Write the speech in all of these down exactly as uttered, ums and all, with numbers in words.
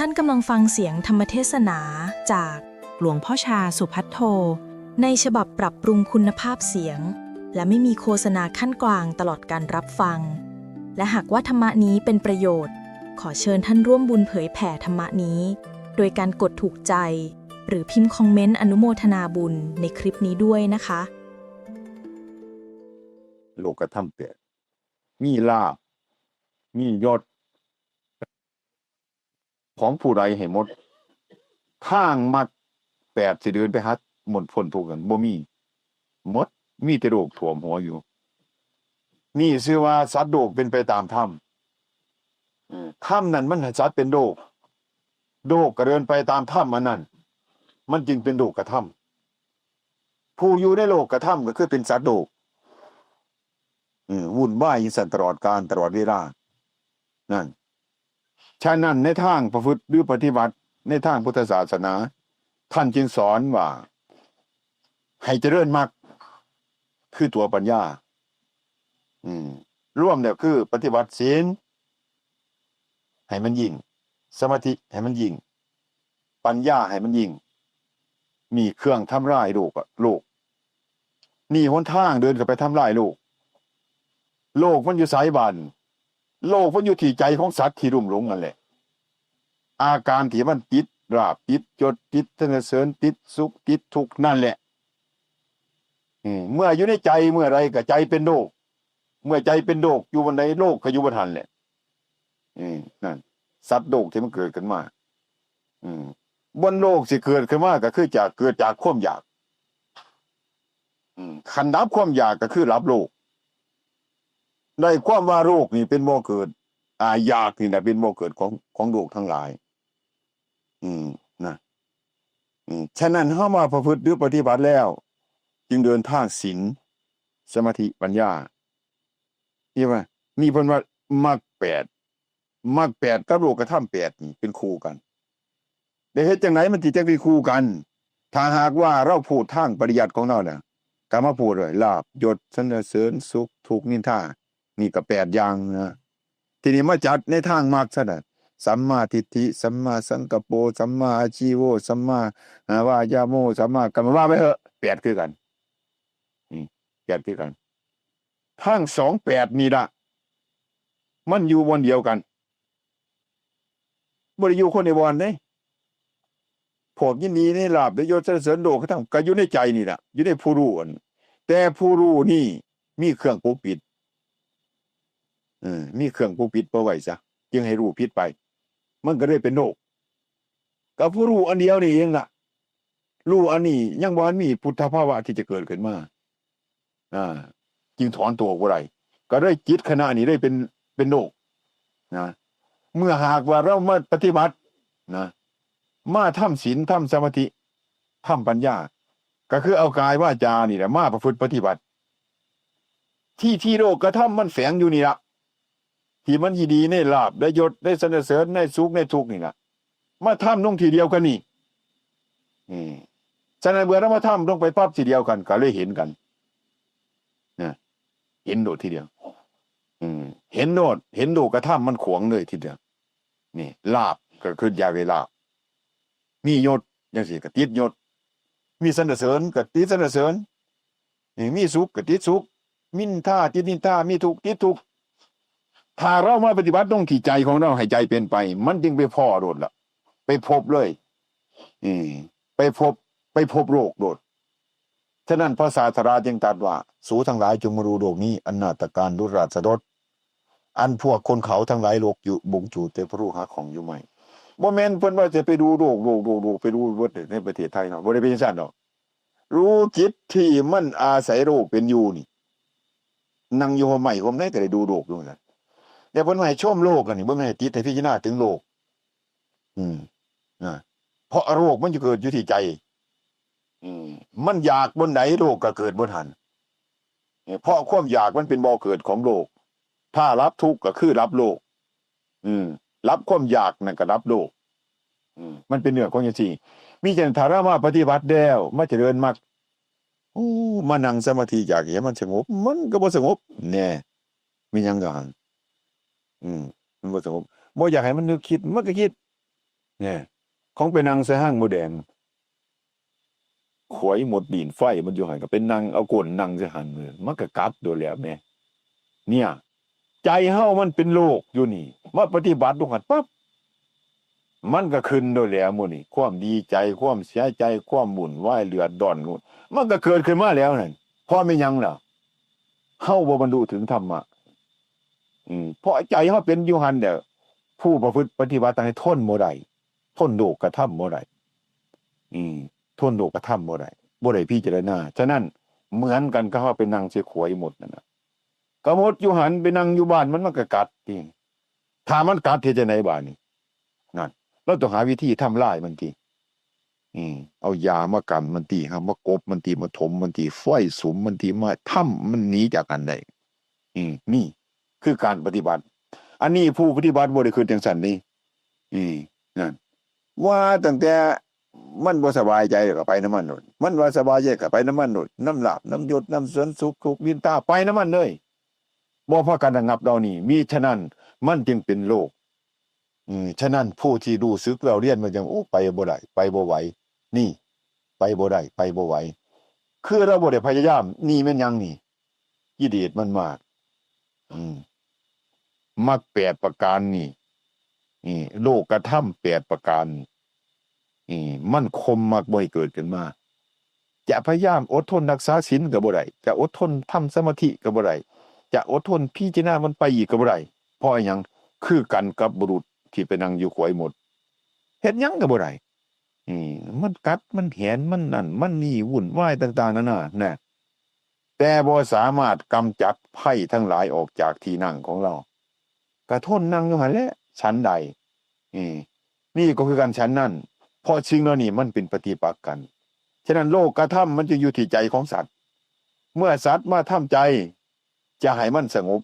ท่านกำลังฟังเสียงธรรมเทศนาจากหลวงพ่อชาสุภัทโท ในฉบับปรับปรุงคุณภาพเสียง และไม่มีโฆษณาขั้นกลางตลอดการรับฟัง และหากว่าธรรมะนี้เป็นประโยชน์ ขอเชิญท่านร่วมบุญเผยแผ่ธรรมะนี้ โดยการกดถูกใจ หรือพิมพ์คอมเมนต์อนุโมทนาบุญในคลิปนี้ด้วยนะคะ โลกธรรมแปด มีลาภ มียศ ของผู้ใดให้หมด ทางมรรคแปดสิเดินไปหาหมดพ้นทุกข์นั้นบ่มี หมด มีแต่โลกท่วมหัวอยู่ นี่ชื่อว่าสัตว์โลกเป็นไปตามธรรม เออ ธรรมนั้นมันให้สัตว์เป็นโลก โลกก็เดินไปตามธรรมอันนั้น มันจึงเป็นโลกธรรม ผู้อยู่ในโลกธรรมก็คือเป็นสัตว์โลก เออ วุ่นวายอยู่ซั่นตลอดกาลตลอดเวลา นั่น ฉะนั้นในทางประพฤติหรือปฏิบัติในทางพุทธศาสนา ท่านจึงสอนว่า ให้เจริญมรรค คือตัวปัญญา อืม รวมแล้วคือปฏิบัติศีล ให้มันยิ่ง สมาธิให้มันยิ่ง ปัญญาให้มันยิ่ง นี่เครื่องทำลายโลกอะ โลก นี่หนทางเดินเข้าไปทำลายโลก โลกมันอยู่ไสบาด โลกมันอยู่ที่ใจของสัตว์ที่ลุ่มหลงนั่นแหละ อาการที่มันติดลาภ ติดยศ ติดสรรเสริญ ติดสุข ติดทุกข์นั่นแหละ อืม เมื่ออยู่ในใจเมื่อใดก็ใจเป็นโลก เมื่อใจเป็นโลกอยู่บ่อนใด โลกก็อยู่บ่อนหั้นแหละ อืม นั่น สัตว์โลกที่มันเกิดขึ้นมา อืม บ่อนโลกสิเกิดขึ้นมาก็คือจาก เกิดจากความอยาก อืม คันดับความอยากก็คือดับโลก ได้ความว่าโลกนี่เป็นบ่อเกิด อ่า อยากนี่แหละเป็นบ่อเกิดของ ของโลกทั้งหลาย อืม นะ อืม ฉะนั้นเฮามาประพฤติหรือปฏิบัติแล้ว จึงเดินทางศีล สมาธิ ปัญญา นี่ว่า นี่เพิ่นว่ามรรคแปด มรรคแปดกับโลกธรรมแปดนี่เป็นคู่กัน ได้เฮ็ดจังไดมันสิจักเป็นคู่กัน ถ้าหากว่าเราพูดทางปริยัติของเราน่ะ ก็มาพูดเลย ลาภ ยศ สรรเสริญ สุข ทุกข์ นินทา นี่ก็แปดอย่างนะ ทีนี้มาจัดในทางมรรคซะน่ะ สัมมาทิฏฐิ สัมมาสังกัปโป สัมมาอาชีโว สัมมา อ่า วายาโม สัมมากัมมัน ว่าไปเถอะ แปดคือกัน อืม แปดคือกัน ทั้งสองแปดนี่ล่ะ มันอยู่บ่อนเดียวกัน บ่ได้อยู่คนละบ่อนเด้ พวกยินดีในลาภในยศสรรเสริญโลกธรรมก็อยู่ในใจนี่ล่ะ อยู่ในผู้รู้อัน แต่ผู้รู้นี่มีเครื่องปกปิด เออ มีเครื่องปกปิดบ่ไว้ซะ จึงให้รู้ผิดไป มันก็เลยเป็นโลก กับผู้รู้อันเดียวนี่เองล่ะ รู้อันนี้ยังบ่ทันมีพุทธภาวะที่จะเกิดขึ้นมา อ่า จึงถอนตัวบ่ได้ ก็เลยจิตขณะนี้ได้เป็น เป็นโลก นะ เมื่อหากว่าเรามาปฏิบัติ นะ มาทำศีล ทำสมาธิ ทำปัญญา ก็คือเอากายวาจานี่แหละมาประพฤติปฏิบัติ ที่ ที่โลกธรรมมันแฝงอยู่นี่ล่ะ ที่มันยินดีในลาภ ในยศ ในสรรเสริญ ในสุข ในทุกข์นี่ล่ะ มาทำลงทีเดียวกันนี่ อืม ฉะนั้นเมื่อเรามาทำลงไปปั๊บทีเดียวกัน ก็เลยเห็นกัน นะ เห็นโลดทีเดียว อืม เห็นโลด เห็นโลกธรรมมันขวางเลยทีเดียว นี่ ลาภก็คืออยากได้ลาภ มียศจังซี่ก็ติดยศ มีสรรเสริญก็ติดสรรเสริญ นี่ มีสุขก็ติดสุข นินทาติดนินทา มีทุกข์ติดทุกข์ ถ้าเรามาปฏิบัติลงที่ใจของเราให้ใจเป็นไป มันจึงไปพ้อโลดล่ะ ไปพบเลย อืม ไปพบ ไปพบโลกโลด ฉะนั้นพระศาสดาจึงตรัสว่า สูทั้งหลายจงมาดูโลกนี้ อันนาถการดุราษฎด อันพวกคนเขาทั้งหลายหลงอยู่ หลงอยู่แต่พระรูหาของอยู่ไม่ บ่แม่นเพิ่นว่าจะไปดูโลก โลก โลก โลก ไปดูเบิดในประเทศไทยเนาะ บ่ได้เป็นจังซั่นดอก รู้จิตที่มันอาศัยโลกเป็นอยู่นี่ นั่งอยู่ห่มไม้ห่มไหนก็ได้ดูโลกอยู่นั่น แต่เพิ่นว่าให้ชมโลกอันนี้ บ่แม่นให้ติดให้พิจารณาถึงโลก อืม นะ เพราะโลกมันจะเกิดอยู่ที่ใจ อืม มันอยากบ่อนใดโลกก็เกิดบ่อนหั้น เนี่ย เพราะความอยากมันเป็นบ่อเกิดของโลก ถ้าดับทุกข์ก็คือดับโลก อืม ดับความอยากนั่นก็ดับโลก อืม มันเป็นเรื่องของจังซี่ มีฉะนั้นถ้าเรามาปฏิบัติแล้ว มาเจริญมรรค โอ้ มานั่งสมาธิอยากให้มันสงบ มันก็บ่สงบ แน่ มีหยังก็หั่น อืม มันบ่สงบ บ่อยากให้มันนึกคิด มันก็คิด เนี่ย ของไปนั่งใส่ห้างหมูแดง ขวยหมดดินไฟมันอยู่หั่น ก็ไปนั่งเอาก้นนั่งใส่หั่นเลย มันก็กัดโดนแล้วแม่ เนี่ย ใจเฮามันเป็นโรคอยู่นี่ มาปฏิบัติดูหั่นปั๊บ มันก็ขึ้นโดนแล้วหมู่นี่ ความดีใจ ความเสียใจ ความวุ่นวาย เดือดร้อน มันก็เกิดขึ้นมาแล้วนั่น เพราะแม่นหยังล่ะ เฮาบ่บรรลุถึงธรรมะ อืม เพราะใจเฮาเป็นอยู่หั่นเด้อ ผู้ประพฤติปฏิบัติต้องให้ทนบ่ได้ ทนโลกธรรมบ่ได้ อืม ทนโลกธรรมบ่ได้ บ่ได้พิจารณา ฉะนั้นเหมือนกันกับเฮาไปนั่งใส่ขวยหมดนั่นน่ะ ก็หมดอยู่หั่น ไปนั่งอยู่บ้านมัน มันก็กัดติ ถ้ามันกัดเฮ็ดจั่งใดบาดนี้ นั่น เราต้องหาวิธีทำลายมันติ อืม เอายามากันมันติ เอามากบมันติ มาถมมันติ ไฟสุมมันติ มาทำมันหนีจากกันได้ อืม นี่คือการปฏิบัติ อันนี้ผู้ปฏิบัติบ่ได้คิดจั่งซั้นนี่ อืม นั่น ว่าตั้งแต่มันบ่สบายใจก็ไปนำมันโลด มันว่าสบายใจก็ไปนำมันโลด นำลาภ นำยศ นำสรรสุข ทุกข์นินทา ไปนำมันเลย บ่พากันระงับเหล่านี้ มิฉะนั้นมันจึงเป็นโรค อืม ฉะนั้นผู้ที่รู้สึกแล้วเรียนมันจั่ง โอ้ ไปบ่ได้ ไปบ่ไหว นี่ ไปบ่ได้ ไปบ่ไหว คือเราบ่ได้พยายาม นี่แม่นหยังนี่ กิเลสมันมาก อืม มรรคแปดประการนี่ นี่ โลกธรรมแปดประการนี่ นี่ มันข่มมรรคบ่ให้เกิดขึ้นมา จะพยายามอดทนรักษาศีลก็บ่ได้ จะอดทนทำสมาธิก็บ่ได้ จะอดทนพิจารณามันไปอีกก็บ่ได้ เพราะอิหยัง คือกันกับบุรุษที่ไปนั่งอยู่ขวยหมด เฮ็ดหยังก็บ่ได้ อืม มันกัด มันแหน มันนั่น มันนี่ วุ่นวายต่างๆนานา นะ แต่บ่สามารถกำจัดภัยทั้งหลายออกจากที่นั่งของเรา ก็ทนนั่งอยู่หั่นแหละ ฉันใด อืม นี่ก็คือกันฉันนั้น เพราะสิ่งเหล่านี้มันเป็นปฏิปักษ์กัน ฉะนั้นโลกธรรมมันจึงอยู่ที่ใจของสัตว์ เมื่อสัตว์มาทำใจ จะให้มันสงบ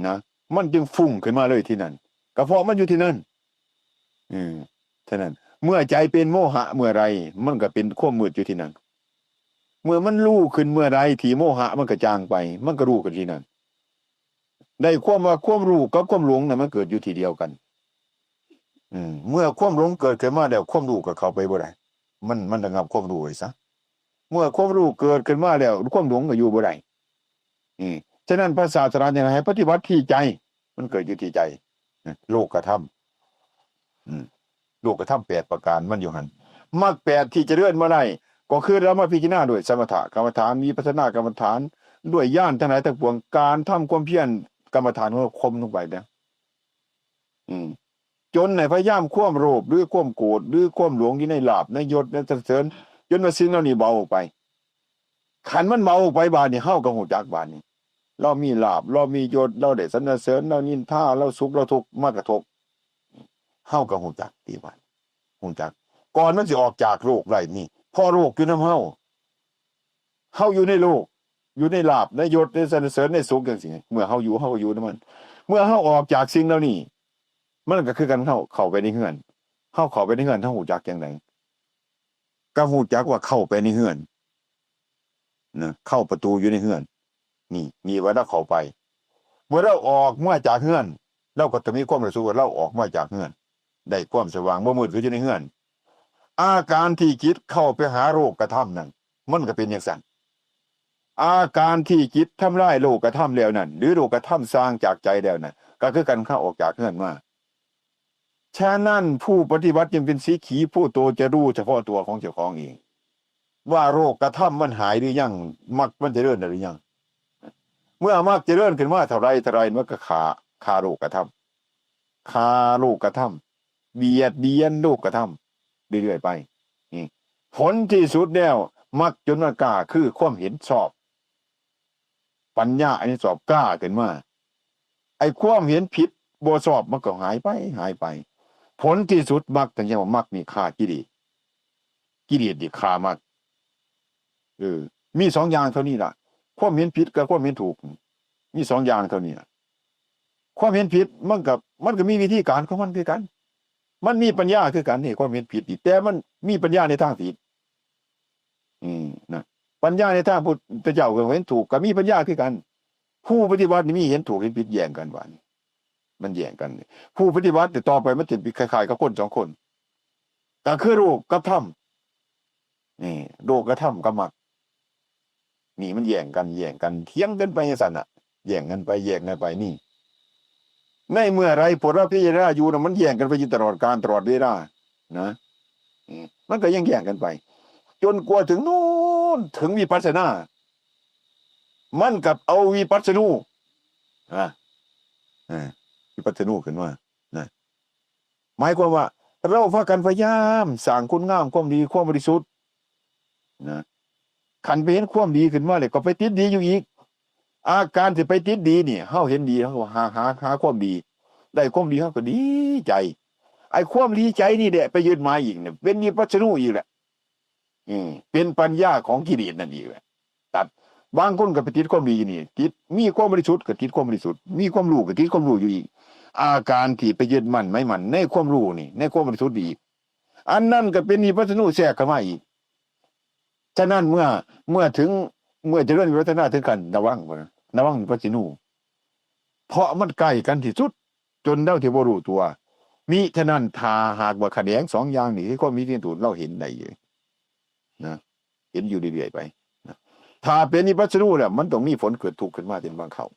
นะ มันจึงฟุ้งขึ้นมาเลยที่นั่น ก็เพราะมันอยู่ที่นั่น อืม ฉะนั้น เมื่อใจเป็นโมหะเมื่อไร มันก็เป็นความมืดอยู่ที่นั่น เมื่อมันรู้ขึ้นเมื่อไรที่โมหะมันก็จางไป มันก็รู้ขึ้นที่นั่น ได้ความว่าความรู้กับความหลงน่ะมันเกิดอยู่ที่เดียวกัน อืม เมื่อความหลงเกิดขึ้นมาแล้ว ความรู้ก็เข้าไปบ่ได้ มัน มันระงับความรู้ไว้ซะ เมื่อความรู้เกิดขึ้นมาแล้ว ความหลงก็อยู่บ่ได้ อืม ฉะนั้นพระศาสดาจึงให้ปฏิบัติที่ใจ มันเกิดอยู่ที่ใจ โลกธรรม อืม โลกธรรมแปดประการมันอยู่หั่น มรรคแปดที่เจริญมาได้ ก็คือเรามาพิจารณาด้วยสมถกรรมฐาน วิปัสสนากรรมฐาน ด้วยญาณทั้งหลายทั้งปวง การทำความเพียรกรรมฐานของเราข่มลงไปนะ อืม จนในพยายามความโลภ หรือความโกรธ หรือความหลงอยู่ในลาภ ในยศ ในสรรเสริญ จนว่าสิ่งเหล่านี้เบาออกไป คันมันเบาออกไปบาดนี้ เฮาก็ฮู้จักบาดนี้ เรามีลาภ เรามียศ เราได้สรรเสริญ เรานินทา เราสุข เราทุกข์ มากระทบ เฮาก็ฮู้จักติบาด ฮู้จัก ก่อนมันสิออกจากโลกได้นี่ เพราะโลกอยู่นำเฮา เฮาอยู่ในโลก อยู่ในลาภ ในยศ ในสรรเสริญ ในสุขจั่งซี้ เมื่อเฮาอยู่ เฮาก็อยู่นำมัน เมื่อเฮาออกจากสิ่งเหล่านี้ มันก็คือกัน เฮาเข้าไปในเฮือน เฮาเข้าไปในเฮือน เฮาฮู้จักจั่งใด ก็ฮู้จักว่าเข้าไปในเฮือน นะ เข้าประตูอยู่ในเฮือน นี่ นี่ว่าเราเข้าไป เมื่อเราออกมาจากเฮือน เราก็จะมีความรู้สึกว่าเราออกมาจากเฮือน ได้ความสว่าง บ่มืดคืออยู่ในเฮือน อาการที่จิตเข้าไปหาโลกธรรมนั่น มันก็เป็นจั่งซั้น อาการที่จิตทำลายโลกธรรมแล้วนั่น หรือโลกธรรมสร้างจากใจแล้วนั่น ก็คือกันเข้าออกจากเฮือนมา ฉะนั้นผู้ปฏิบัติจึงเป็นสีขีผู้โตจะรู้เฉพาะตัวของเจ้าของเอง ว่าโลกธรรมมันหายหรือยัง มรรคมันเจริญหรือยัง เมื่อมรรคเจริญขึ้นมาเท่าไรเท่าไร มันก็ฆ่า ฆ่าโลกธรรม ฆ่าโลกธรรม เบียดเบียนโลกธรรม เรื่อยๆไป นี่ ผลที่สุดแล้ว มรรคจนมันกล้า คือความเห็นชอบ ปัญญาอันนี้ชอบกล้าขึ้นมา ไอ้ความเห็นผิดบ่ชอบมันก็หายไป หายไป ผลที่สุดมรรค ถึงจะว่ามรรคนี่ฆ่ากิเลส กิเลสนี่ฆ่ามรรค เออ มีสองอย่างเท่านี้ล่ะ ความเห็นผิดกับความเห็นถูก มีสองอย่างเท่านี้ล่ะ ความเห็นผิดมันก็ มันก็มีวิธีการของมันคือกัน มันมีปัญญาคือกันนี่ ความเห็นผิดนี่ แต่มันมีปัญญาในทางผิด อืม นะ ปัญญาในทางพุทธเจ้าก็เห็นถูก ก็มีปัญญาคือกัน ผู้ปฏิบัตินี่มีเห็นถูกเห็นผิดแย่งกันว่านี่ มันแย่งกันนี่ ผู้ปฏิบัตินี่ต่อไปมันจะเป็นคล้ายๆกับคนสองคน ก็คือรูปกับธรรม นี่ รูปกับธรรมกับมรรค นี่มันแย่งกัน แย่งกัน เถียงกันไปจั่งซั้นน่ะ แย่งกันไป แย่งกันไป นี่ ในเมื่อไรพวกเราพิจารณาอยู่น่ะ มันแย่งกันไปอยู่ตลอดกาลตลอดเวลา นะ อืม มันก็ยังแย่งกันไป จนกว่าถึงนู่น ถึงวิปัสสนา มันกับเอาวิปัสสนู อ่ะ อ่า วิปัสสนูขึ้นมา นะ หมายความว่า เราพากันพยายามสร้างคุณงามความดี ความบริสุทธิ์ นะ คันไปเห็นความดีขึ้นมาแล้ว ก็ไปติดดีอยู่อีก อาการที่ไปติดดีนี่ เฮาเห็นดี เฮาก็หา หา หาความดี ได้ความดี เฮาก็ดีใจ ไอ้ความดีใจนี่แหละ ไปยึดหมายอีกเนี่ย เป็นวิปัสสนูอีกแหละ อืม เป็นปัญญาของกิเลสนั่นอีกแหละ ตัด บางคนก็ไปติดความดีอยู่นี่ ติด มีความบริสุทธิ์ก็ติดความบริสุทธิ์ มีความรู้ก็ติดความรู้อยู่อีก อาการที่ไปยึดมั่นหมายมั่นในความรู้นี่ ในความบริสุทธิ์นี่ อันนั้นก็เป็นวิปัสสนูแทรกเข้ามาอีก ฉะนั้นเมื่อ เมื่อถึง เมื่อเจริญวิปัสสนาถึงขั้นระวัง ระวังวิปัสสนู เพราะมันใกล้กันที่สุด จนเราที่บ่รู้ตัว มิฉะนั้นถ้าหากว่าขะแหนงสองอย่างนี่ คือความมีที่ถูก เราเห็นได้อยู่ นะ เห็นอยู่เรื่อยๆไป นะ ถ้าเป็นวิปัสสนูแล้ว มันต้องมีผลเกิดทุกข์ขึ้นมาเป็นบางคราว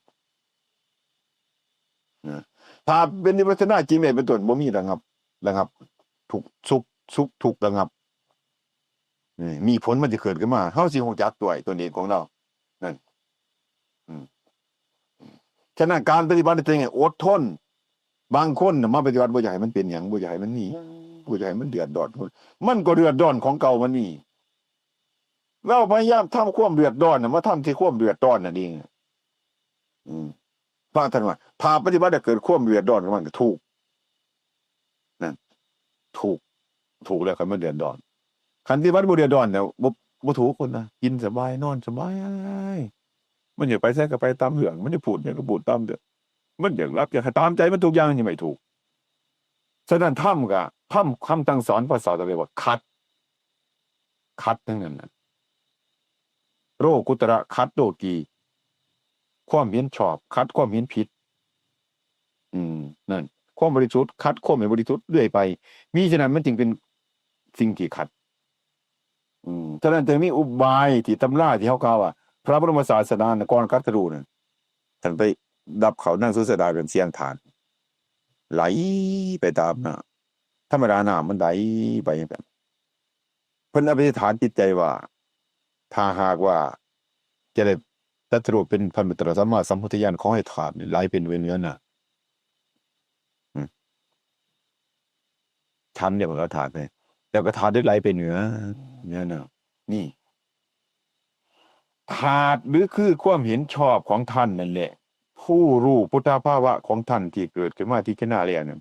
นะ ถ้าเป็นวิปัสสนาจริงเนี่ยเป็นต้น บ่มีระงับ ระงับ ทุกข์ สุข สุข ทุกข์ ระงับ นี่ มีผลมันจะเกิดขึ้นมา เฮาสิรู้จักตัวตนเองของเรา นั่น อืม ฉะนั้นการปฏิบัติตัวเองเนี่ยอดทน บางคนน่ะมาปฏิบัติบ่อยากให้มันเป็นหยัง บ่อยากให้มันมี บ่อยากให้มันเดือดร้อน มันก็เดือดร้อนของเก่ามันมี เราพยายามทำความเดือดร้อนน่ะมาทำที่ความเดือดร้อนนั่นเอง อืม พระท่านว่า ถ้าปฏิบัติให้เกิดความเดือดร้อน มันก็ถูก นั่น ถูก ถูกแล้ว คันมันเดือดร้อน คันที่มันบ่เดือดร้อนเนี่ย บ่ บ่ถูกคนนะ กินสบาย นอนสบาย มันอยากไปไสก็ไปตามเรื่อง มันอยากพูดหยังก็พูดตามเรื่อง มันอยากหลับ อยากให้ตามใจมันทุกอย่าง นี่ไม่ถูก ฉะนั้นธรรมก็ ธรรมคำสั่งสอนพระศาสดาเรียกว่าขัด ขัดทั้งนั้นน่ะ โลกุตระ ขัดโลกี ความเห็นชอบ ขัดความเห็นผิด อืม นั่น ความบริสุทธิ์ ขัดความไม่บริสุทธิ์เรื่อยไป มิฉะนั้นมันจึงเป็นสิ่งที่ขัด อืม ฉะนั้นจึงมีอุบายที่ตำราที่เขากล่าวว่า พระบรมศาสดาน่ะ ก่อนตรัสรู้น่ะ ท่านไปดับเขานั่งสุสดาเป็นเสียงธาตุ ไหลไปตามน้ำ ธรรมดาน้ำมันไหลไปจั่งซั้น เพิ่นอธิษฐานจิตใจว่า ถ้าหากว่าจะได้ตรัสรู้เป็นพระบรมสัมมาสัมพุทธญาณ ขอให้ธาตุนี่ไหลเป็นเหนือน้ำ อืม ฉันเนี่ยมันก็ธาตุไป แล้วก็ธาตุได้ไหลไปเหนือ เหนือน้ำ นี่ ธาตุหรือคือความเห็นชอบของท่านนั่นแหละ ผู้รู้พุทธภาวะของท่านที่เกิดขึ้นมาที่เจตนาแล้วเนี่ย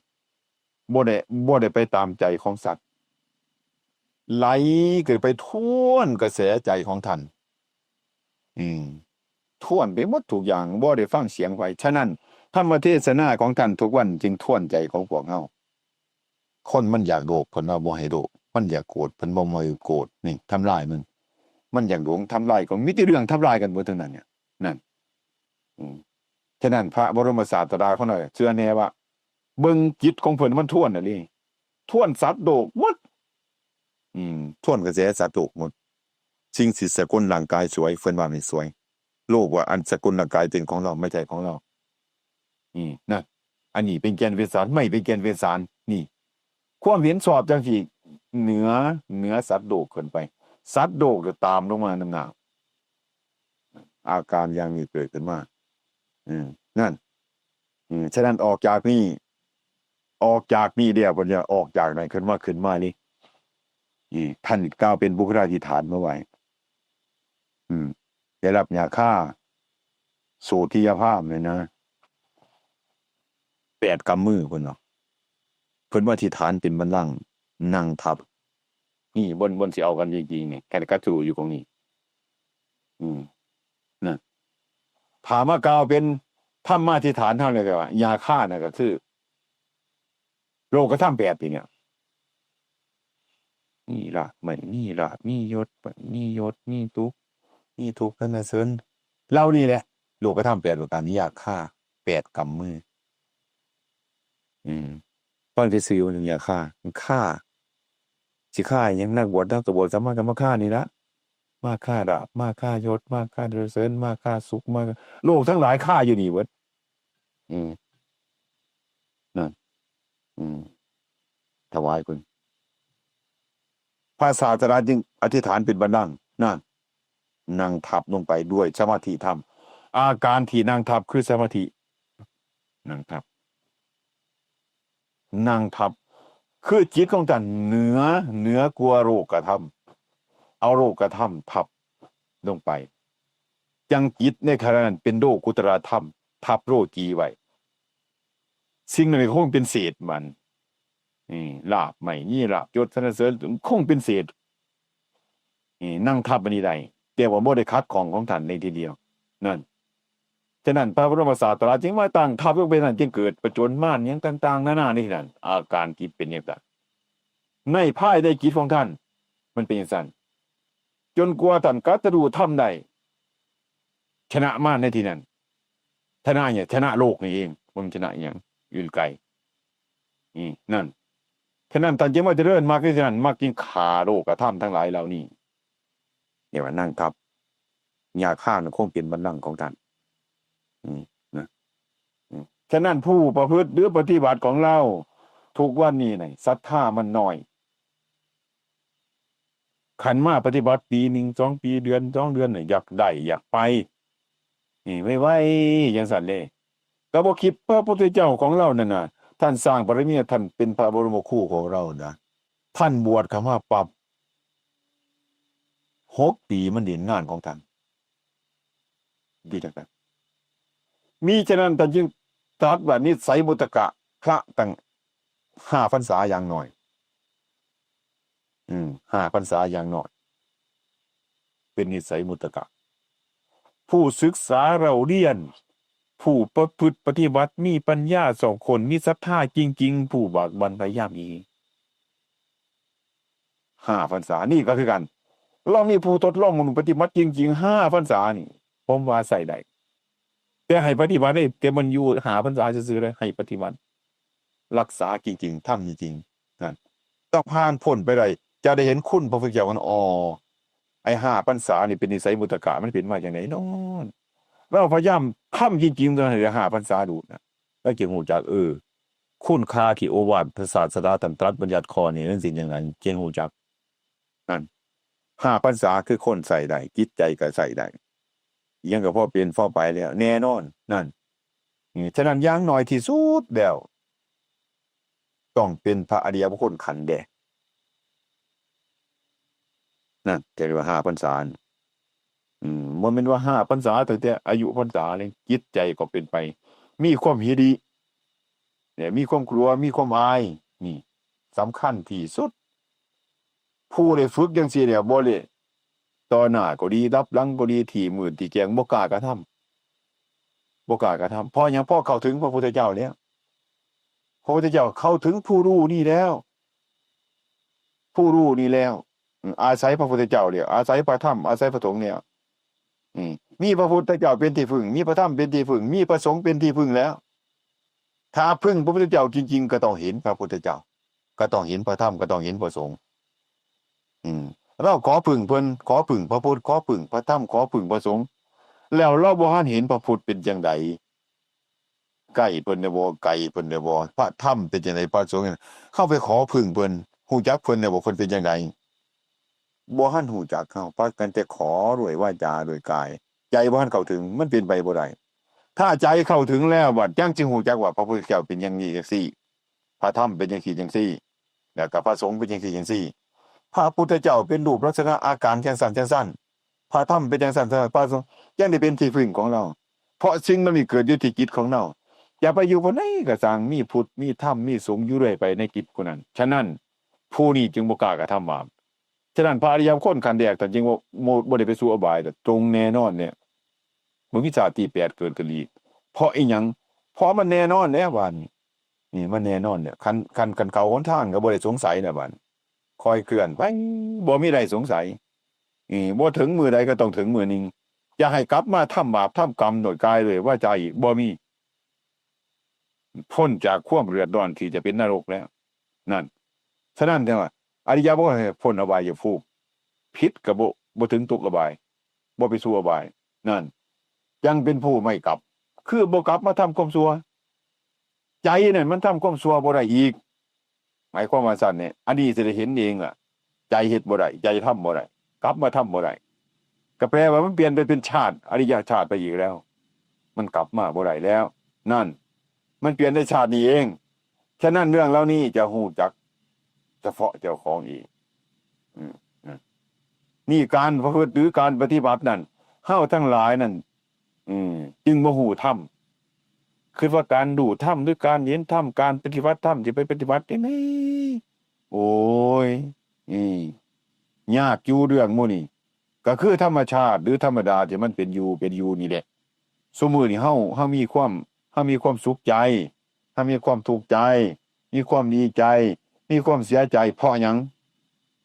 บ่ได้ บ่ได้ไปตามใจของสัตว์ ไหลเกิดไปทวนกระแสใจของท่าน อืม ทวนไปหมดทุกอย่าง บ่ได้ฟังเสียงไผ ฉะนั้น ธรรมเทศนาของท่านทุกวันจึงทวนใจของพวกเฮา คนมันอยากโลภ เพิ่นว่าบ่ให้โลภ มันอยากโกรธ เพิ่นบ่ให้โกรธ นี่ทำลายมัน มันอยากหลง ทำลาย ก็มีแต่เรื่องทำลายกันเบิดทั้งนั้นเนี่ย นั่น อืม ฉะนั้นพระบรมศาสดาของเราเชื่อแน่ว่า เบิ่งจิตของเพิ่นมันทวนน่ะนี่ ทวนสัตว์โลกหมด อืม ทวนกระแสสัตว์โลกหมด สิ่งที่สกลร่างกายสวย เพิ่นว่าไม่สวย โลกว่าอันสกลร่างกายเป็นของเรา ไม่ใช่ของเรา อืม นะ อันนี้เป็นแก่นเป็นสาร ไม่เป็นแก่นเป็นสาร นี่ ความเห็นชอบจังซี่ เหนือ เหนือสัตว์โลกขึ้นไป สัตว์โลกก็ตามลงมานำหน้า อาการอย่างนี้เกิดขึ้นมา อืม นั่น อืม ฉะนั้นออกจากนี่ ออกจากนี่แล้ว เพิ่นจะออกจากไหนขึ้นมา ขึ้นมานี่ นี่ ท่านกล่าวเป็นปุคคลาธิฐานมาไว้ อืม ได้รับยาฆ่า โสธิยาภาพเนี่ยนะ แปดกำมือเพิ่นเนาะ เพิ่นว่าอธิษฐานเป็นบัลลังก์ นั่งทับ นี่ บ่น บ่นสิเอากันจริงๆ นี่ แค่กระจูอยู่ตรงนี้ อืม นะ ถ้ามากล่าวเป็นธรรมาธิษฐานเท่านั้นก็ว่า ยาฆ่าน่ะก็คือ โลกธรรมแปดนี่เนี่ย มีลาภ ไม่มีลาภ มียศ ไม่มียศ มีสุข มีทุกข์สรรเสริญ เหล่านี้แหละ โลกธรรมแปดประการนี้ ยาฆ่า แปดกำมือ อืม ฟังซื่อๆ มันถึงยาฆ่า มันฆ่า สิฆ่าหยัง นักบวช นักบวช สามารถก็มาฆ่านี่ละ มาฆ่าลาภ มาฆ่ายศ มาฆ่าสรรเสริญ มาฆ่าสุข มา โลกทั้งหลายฆ่าอยู่นี่เบิด อืม นั่น อืม ถวายคุณ พระศาสดาจึงอธิษฐานเป็นบัลลังก์ นั่น นั่งทับลงไปด้วยสมาธิธรรม อาการที่นั่งทับคือสมาธิ นั่งทับ นั่งทับ คือจิตของท่านเหนือ เหนือกว่าโลกธรรม เอาโลกธรรมทับลงไป จั่งจิตในขณะนั้นเป็นโลกุตตรธรรม ทับโลกีไว้ สิ่งนั้นก็คงเป็นเศษมัน นี่ ลาภไม่มี ลาภยศสรรเสริญคงเป็นเศษ นี่ นั่งทับอันนี้ได้ แต่ว่าบ่ได้ขัดข้องของท่านในทีเดียว นั่น ฉะนั้นพระบรมศาสดาจึงมาตั้งทับลงไปนั่น จึงเกิดประจนมารหยังต่างๆ นานาในที่นั้น อาการจิตเป็นอย่างนั้น ในภายในจิตของท่าน มันเป็นอย่างนั้น จนกว่าท่านตรัสรู้ธรรมได้ ชนะมารในที่นั้น ชนะเนี่ย ชนะโลกนี่เอง บ่แม่นชนะอิหยังอื่นไกล นี่ นั่น ฉะนั้นท่านจึงมาเจริญมรรคที่นั่น มรรคจึงฆ่าโลกธรรมทั้งหลายเหล่านี้ เรียกว่านั่งทับ ยาฆ่ามันคงเป็นบัลลังก์ของท่าน อืม นะ อืม ฉะนั้นผู้ประพฤติหรือปฏิบัติของเรา ทุกวันนี้น่ะ ศรัทธามันน้อย คันมาปฏิบัติปีหนึ่ง สองปี เดือน สองเดือนน่ะ อยากได้ อยากไป นี่ ไวๆ จั่งซั้นเด้ ก็บ่คิด พระพุทธเจ้าของเรานั่นน่ะ ท่านสร้างบารมี ท่านเป็นพระบรมครูของเรานะ ท่านบวชเข้ามาปั๊บ หกปีมันเล่นงานของท่าน ดีจังซั่น มิฉะนั้นท่านจึงตรัสว่านิสัยมุตตะ พระตั้งห้าพรรษาอย่างน้อย อืม ห้าพรรษาอย่างน้อย เป็นนิสัยมุตตะ ผู้ศึกษาเล่าเรียน ผู้ประพฤติปฏิบัติมีปัญญาสองคน มีศรัทธาจริงๆ ผู้บากบั่นพยายามอีก ห้าพรรษา นี่ก็คือกัน ลองมีผู้ทดลองปฏิบัติจริงๆ ห้าพรรษานี่ ผมว่าใช้ได้ แต่ให้ปฏิบัติได้ แต่มันอยู่ห้าพรรษาซื่อๆ เลย ให้ปฏิบัติ รักษาจริงๆ ทำจริงๆ นั่น ต้องผ่านพ้นไปได้ จะได้เห็นคุณพระพุทธเจ้ากัน อ๋อ ไอ้ห้าพรรษานี่เป็นนิสัยมุตตะ มันเป็นมาจั่งใดน้อ เราพยายามทำจริงๆ ตอนให้ได้ห้าพรรษาดูนะ แล้วจึงรู้จัก เออ คุณค่าที่โอวาทพระศาสดาท่านตรัสบัญญัติข้อนี้มันเป็นจั่งใด จึงรู้จัก นั่น ห้าพรรษาคือคนใช้ได้ จิตใจก็ใช้ได้ อิหยังก็พอเป็นพอไปแล้ว แน่นอน นั่น นี่ ฉะนั้นอย่างน้อยที่สุดแล้ว ต้องเป็นพระอริยบุคคลขั้นแดง นั่น จะเรียกว่าห้าพรรษา อืม บ่แม่นว่าห้าพรรษาตั้งแต่อายุพรรษาเลย จิตใจก็เป็นไป มีความหิริ เนี่ย มีความกลัว มีความอาย นี่ สำคัญที่สุด ผู้ได้ฝึกจั่งซี้เนี่ย บ่ได้ ต่อหน้าก็ดี ลับหลังก็ดี ที่มืดที่แจ้ง บ่กล้ากระทำ บ่กล้ากระทำ เพราะหยัง เพราะเข้าถึงพระพุทธเจ้าแล้ว พระพุทธเจ้าเข้าถึงผู้รู้นี่แล้ว ผู้รู้นี่แล้ว อืม อาศัยพระพุทธเจ้าแล้ว อาศัยพระธรรม อาศัยพระสงฆ์แล้ว อืม มีพระพุทธเจ้าเป็นที่พึ่ง มีพระธรรมเป็นที่พึ่ง มีพระสงฆ์เป็นที่พึ่งแล้ว ถ้าพึ่งพระพุทธเจ้าจริงๆ ก็ต้องเห็นพระพุทธเจ้า ก็ต้องเห็นพระธรรม ก็ต้องเห็นพระสงฆ์ อืม เราขอพึ่งเพิ่น ขอพึ่งพระพุทธ ขอพึ่งพระธรรม ขอพึ่งพระสงฆ์ แล้วเราบ่ทันเห็นพระพุทธเป็นจั่งใด ใกล้เพิ่นได้บ่ ไกลเพิ่นได้บ่ พระธรรมเป็นจั่งใด พระสงฆ์ เฮาไปขอพึ่งเพิ่น ฮู้จักเพิ่นได้บ่ เพิ่นเป็นจั่งใด บ่ทันฮู้จัก เฮาพากันแต่ขอด้วยวาจาด้วยกาย ใจบ่ทันเข้าถึง มันเป็นไปบ่ได้ ถ้าใจเข้าถึงแล้ว บัดจั่งสิฮู้จักว่าพระพุทธเจ้าเป็นอย่างนี้จั่งซี้ พระธรรมเป็นจั่งซี้จั่งซี้ แล้วก็พระสงฆ์เป็นจั่งซี้จั่งซี้ พระพุทธเจ้าเป็นรูปลักษณะอาการจั่งซั้นจั่งซั้น พระธรรมเป็นจั่งซั้นจั่งซั้น พระสงฆ์จั่งได้เป็นที่พึ่งของเรา เพราะสิ่งเหล่านี้เกิดอยู่ที่จิตของเรา อย่าไปอยู่บ่อนใดก็ซ่าง มีพุทธ มีธรรม มีสงฆ์อยู่เรื่อยไปในจิตผู้นั้น ฉะนั้น ผู้นี้จึงบ่กล้ากระทำบาป ฉะนั้นพระอริยบุคคลขั้นแรกท่านจึงว่าบ่ บ่ได้ไปสู่อบายดอก ตรงแน่นอนเนี่ย บ่มีชาติที่แปดเกิดขึ้นอีก เพราะอิหยัง เพราะมันแน่นอนแล้วบาดนี้ นี่มันแน่นอนเนี่ย คัน คัน คันเข้าหนทางก็บ่ได้สงสัยแล้วบาดนี้ ค่อยเคลื่อนไป บ่มีใดสงสัย นี่ บ่ถึงมื้อใดก็ต้องถึงมื้อหนึ่ง จะให้กลับมาทำบาปทำกรรมด้วยกายด้วยวาจาอีก บ่มี พ้นจากความเดือดร้อนที่จะเป็นนรกแล้ว นั่น ฉะนั้นจั่งว่า อริยะบ่ให้พ้นอบายภูมิ ผิดก็บ่ บ่ถึงตกอบาย บ่ไปสู่อบาย นั่น จั่งเป็นผู้ไม่กลับ คือบ่กลับมาทำความชั่ว ใจนั่นมันทำความชั่วบ่ได้อีก หมายความว่าซั่นเนี่ย อันนี้สิได้เห็นเองล่ะ ใจเฮ็ดบ่ได้ ใจทำบ่ได้ กลับมาทำบ่ได้ ก็แปลว่ามันเปลี่ยนไปเป็นชาติ อริยชาติไปอีกแล้ว มันกลับมาบ่ได้แล้ว นั่น มันเปลี่ยนในชาตินี้เอง ฉะนั้นเรื่องเหล่านี้จะฮู้จักเฉพาะเจ้าของเอง อืม นะ นี่การประพฤติหรือการปฏิบัตินั่น เฮาทั้งหลายนั่น อืม จึงบ่ฮู้ธรรม คิดว่าการรู้ธรรมหรือการเห็นธรรม การปฏิบัติธรรม สิไปปฏิบัติจั่งใด โอ้ย อืม ยากอยู่เรื่องหมู่นี้ ก็คือธรรมชาติหรือธรรมดาที่มันเป็นอยู่ เป็นอยู่นี่แหละ ซุมื้อนี้เฮา เฮามีความ เฮามีความสุขใจ เฮามีความทุกข์ใจ มีความดีใจ มีความเสียใจ เพราะหยัง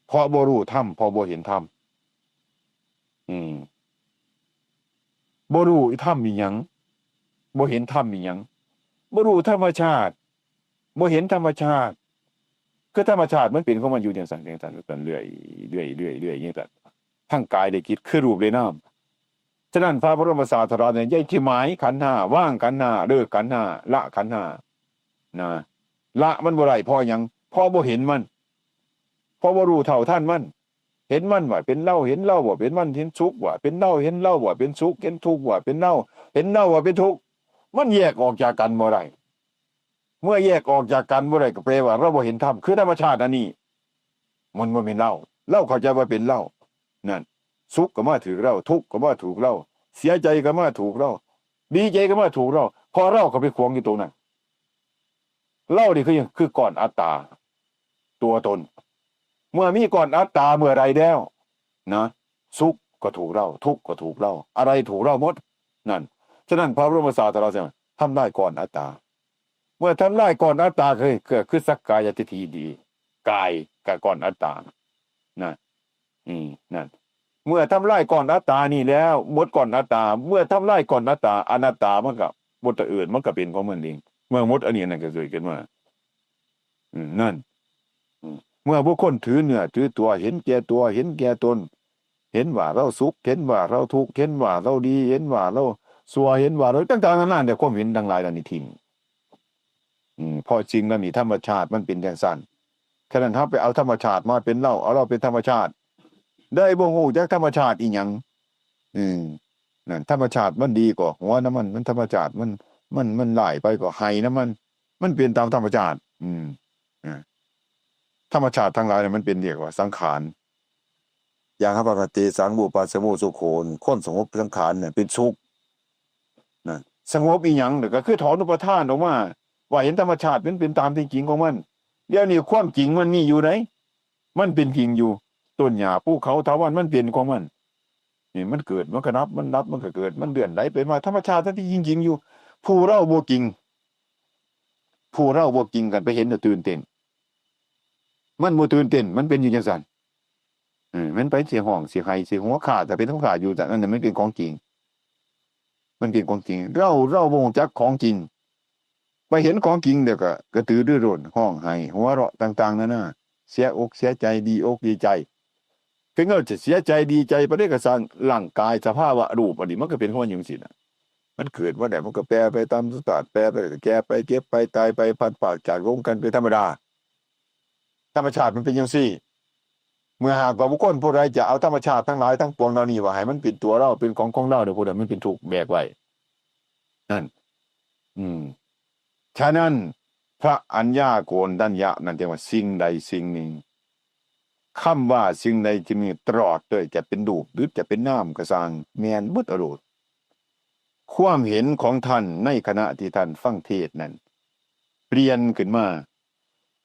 เพราะบ่รู้ธรรม เพราะบ่เห็นธรรม อืม บ่รู้ธรรมอีหยัง บ่เห็นธรรมอีหยัง บ่รู้ธรรมชาติ บ่เห็นธรรมชาติ คือธรรมชาติมันเป็นของมันอยู่จั่งซั่น จั่งซั่น จั่งซั่น เรื่อย เรื่อย เรื่อย เรื่อย จั่งซั่น ทั้งกายและจิต คือรูปและนาม ฉะนั้นพระบรมศาสดาเนี่ย อย่าสิหมายขันธ์ห้า วางขันธ์ห้า เลิกขันธ์ห้า ละขันธ์ห้า นะ ละมันบ่ได้ เพราะหยัง เพราะบ่เห็นมัน เพราะบ่รู้เท่าทันมัน เห็นมันว่าเป็นเรา เห็นเราว่าเป็นมัน เห็นสุขว่าเป็นเรา เห็นเราว่าเป็นสุข เห็นทุกข์ว่าเป็นเรา เห็นเราว่าเป็นทุกข์ มันแยกออกจากกันบ่ได้ เมื่อแยกออกจากกันบ่ได้ ก็แปลว่าเราบ่เห็นธรรม คือธรรมชาติอันนี้ มันบ่แม่นเรา เราเข้าใจว่าเป็นเรา นั่น สุขก็มาถืกเรา ทุกข์ก็มาถูกเรา เสียใจก็มาถูกเรา ดีใจก็มาถูกเรา เพราะเราก็ไปขวางอยู่ตรงนั้น เรานี่คือหยัง คือก้อนอัตตา ตัวตน เมื่อมีก้อนอัตตาเมื่อใดแล้ว นะ สุขก็ถูกเรา ทุกข์ก็ถูกเรา อะไรถูกเราหมด นั่น ฉะนั้นพระบรมศาสดาเสด็จทำลายก้อนอัตตา เมื่อทำลายก้อนอัตตา คือ คือ คือสักกายทิฏฐิดี กายกับก้อนอัตตา นะ อืม นั่น เมื่อทำลายก้อนอัตตานี่แล้ว หมดก้อนอัตตา เมื่อทำลายก้อนอัตตา อนัตตามันก็บ่ตะเอิด มันก็เป็นของมันเอง เมื่อหมดอันนี้นั่นก็เกิดขึ้นมา อืม นั่น อืม เมื่อบุคคลถือเนื้อถือตัว เห็นแก่ตัว เห็นแก่ตน เห็นว่าเราสุข เห็นว่าเราทุกข์ เห็นว่าเราดี เห็นว่าเราชั่ว เห็นว่าเราต่างๆนานาเนี่ย ความเห็นทั้งหลายเหล่านี้ทิ้ง อืม เพราะสิ่งเหล่านี้ธรรมชาติมันเป็นจั่งซั้น ฉะนั้นเฮาไปเอาธรรมชาติมาเป็นเรา เอาเราเป็นธรรมชาติ ได้บ่ฮู้จักธรรมชาติอีหยัง อืม นั่น ธรรมชาติมันดีก็หัวนำมัน มันธรรมชาติมัน มัน มันร้ายไปก็ไห้นำมัน มันเป็นตามธรรมชาติ อืม อ่า ธรรมชาติทั้งหลายเนี่ยมันเป็นเรียกว่าสังขาร อย่าง หัปปะเต สัง โวปาสโม สุโข คนสงบสังขารเนี่ยเป็นสุข นะ สงบอีหยัง แล้วก็คือถอนอุปาทานออกมา ว่าเห็นธรรมชาติมันเป็นตามที่จริงของมัน เดี๋ยวนี้ความจริงมันมีอยู่ไหน มันเป็นจริงอยู่ ต้นหญ้า ภูเขา เถาวัลย์ มันเป็นของมัน นี่มันเกิด มันก็ดับ มันดับ มันก็เกิด มันเลื่อนไหลไปมา ธรรมชาติทั้งที่จริงๆอยู่ ผู้เราบ่จริง ผู้เราบ่จริงกันไปเห็นแล้วตื่นเต้น มันบ่ตื่นเต้น มันเป็นอยู่จั่งซั้น เออ มันไปสิฮ้อง สิไห้ สิหัวข้า แต่เป็นของข้าอยู่ แต่นั่นน่ะมันเป็นของจริง มันเป็นของจริง เรา เราบ่รู้จักของจริง ไปเห็นของจริงเดี๋ยวก็กระตือรือร้น ฮ้องไห้ หัวเราะต่างๆนานา เสียอกเสียใจ ดีอกดีใจ ถึงเราจะเสียใจดีใจปานใดก็ซ่าง ร่างกายสภาวะรูปอันนี้มันก็เป็นของมันอยู่จั่งซี้น่ะ มันเกิดมาแล้วมันก็แปรไปตามธรรมชาติ แปรไป แก่ไป เจ็บไป ตายไป พลัดพรากจากลงกันเป็นธรรมดา ธรรมชาติมันเป็นจั่งซี้ เมื่อหากว่าบุคคลผู้ใดจะเอาธรรมชาติทั้งหลายทั้งปวงเหล่านี้ว่าให้มันเป็นตัวเรา เป็นของของเราเนี่ย ผู้นั้นมันเป็นทุกข์แบกไว้ นั่น อืม ฉะนั้น พระอัญญาโกณฑัญญะนั่นเรียกว่าสิ่งใดสิ่งหนึ่ง คำว่าสิ่งใดสิ่งหนึ่งตลอดเลย จะเป็นรูปหรือจะเป็นนามก็ซ่าง แม่นเบิดอะโลด ความเห็นของท่านในขณะที่ท่านฟังเทศน์นั้น เปลี่ยนขึ้นมา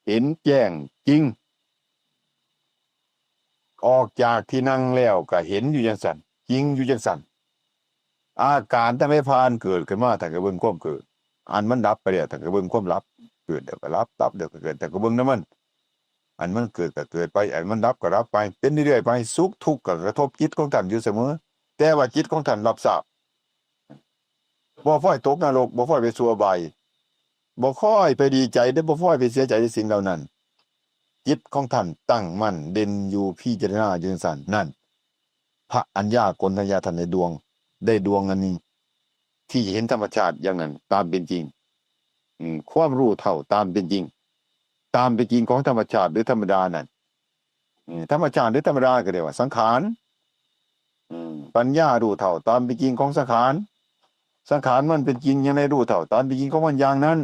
เห็นแจ้งจริง ออกจากที่นั่งแล้วก็เห็นอยู่จั่งซั้น จริงอยู่จั่งซั้น อาการทั้งหลายผ่านเกิดขึ้นมา ท่านก็เบิ่งความเกิด อันมันดับไปแล้ว ท่านก็เบิ่งความดับ เกิดแล้วก็ดับ ดับแล้วก็เกิด ท่านก็เบิ่งนำมัน อันมันเกิดก็เกิดไป อันมันดับก็ดับไป เป็นเรื่อยๆไป สุขทุกข์ก็กระทบจิตของท่านอยู่เสมอ แต่ว่าจิตของท่านรับทราบ บ่ค่อยตกนรก บ่ค่อยไปสู่อบาย บ่ค่อยไปดีใจเด้อ บ่ค่อยไปเสียใจในสิ่งเหล่านั้น จิตของท่านตั้งมั่นเด่นอยู่พิจารณาอยู่จั่งซั้น นั่น พระอัญญาโกณฑัญญาท่านได้ดวง ได้ดวงอันนี้ ที่เห็นธรรมชาติอย่างนั้น ตามเป็นจริง อืม ความรู้เท่าตามเป็นจริง ตามเป็นจริงของธรรมชาติหรือธรรมดานั่น อืม ธรรมชาติหรือธรรมดาก็เรียกว่าสังขาร อืม ปัญญารู้เท่าตามเป็นจริงของสังขาร สังขารมันเป็นจริงอย่างไร รู้เท่าตามเป็นจริงของมันอย่างนั้น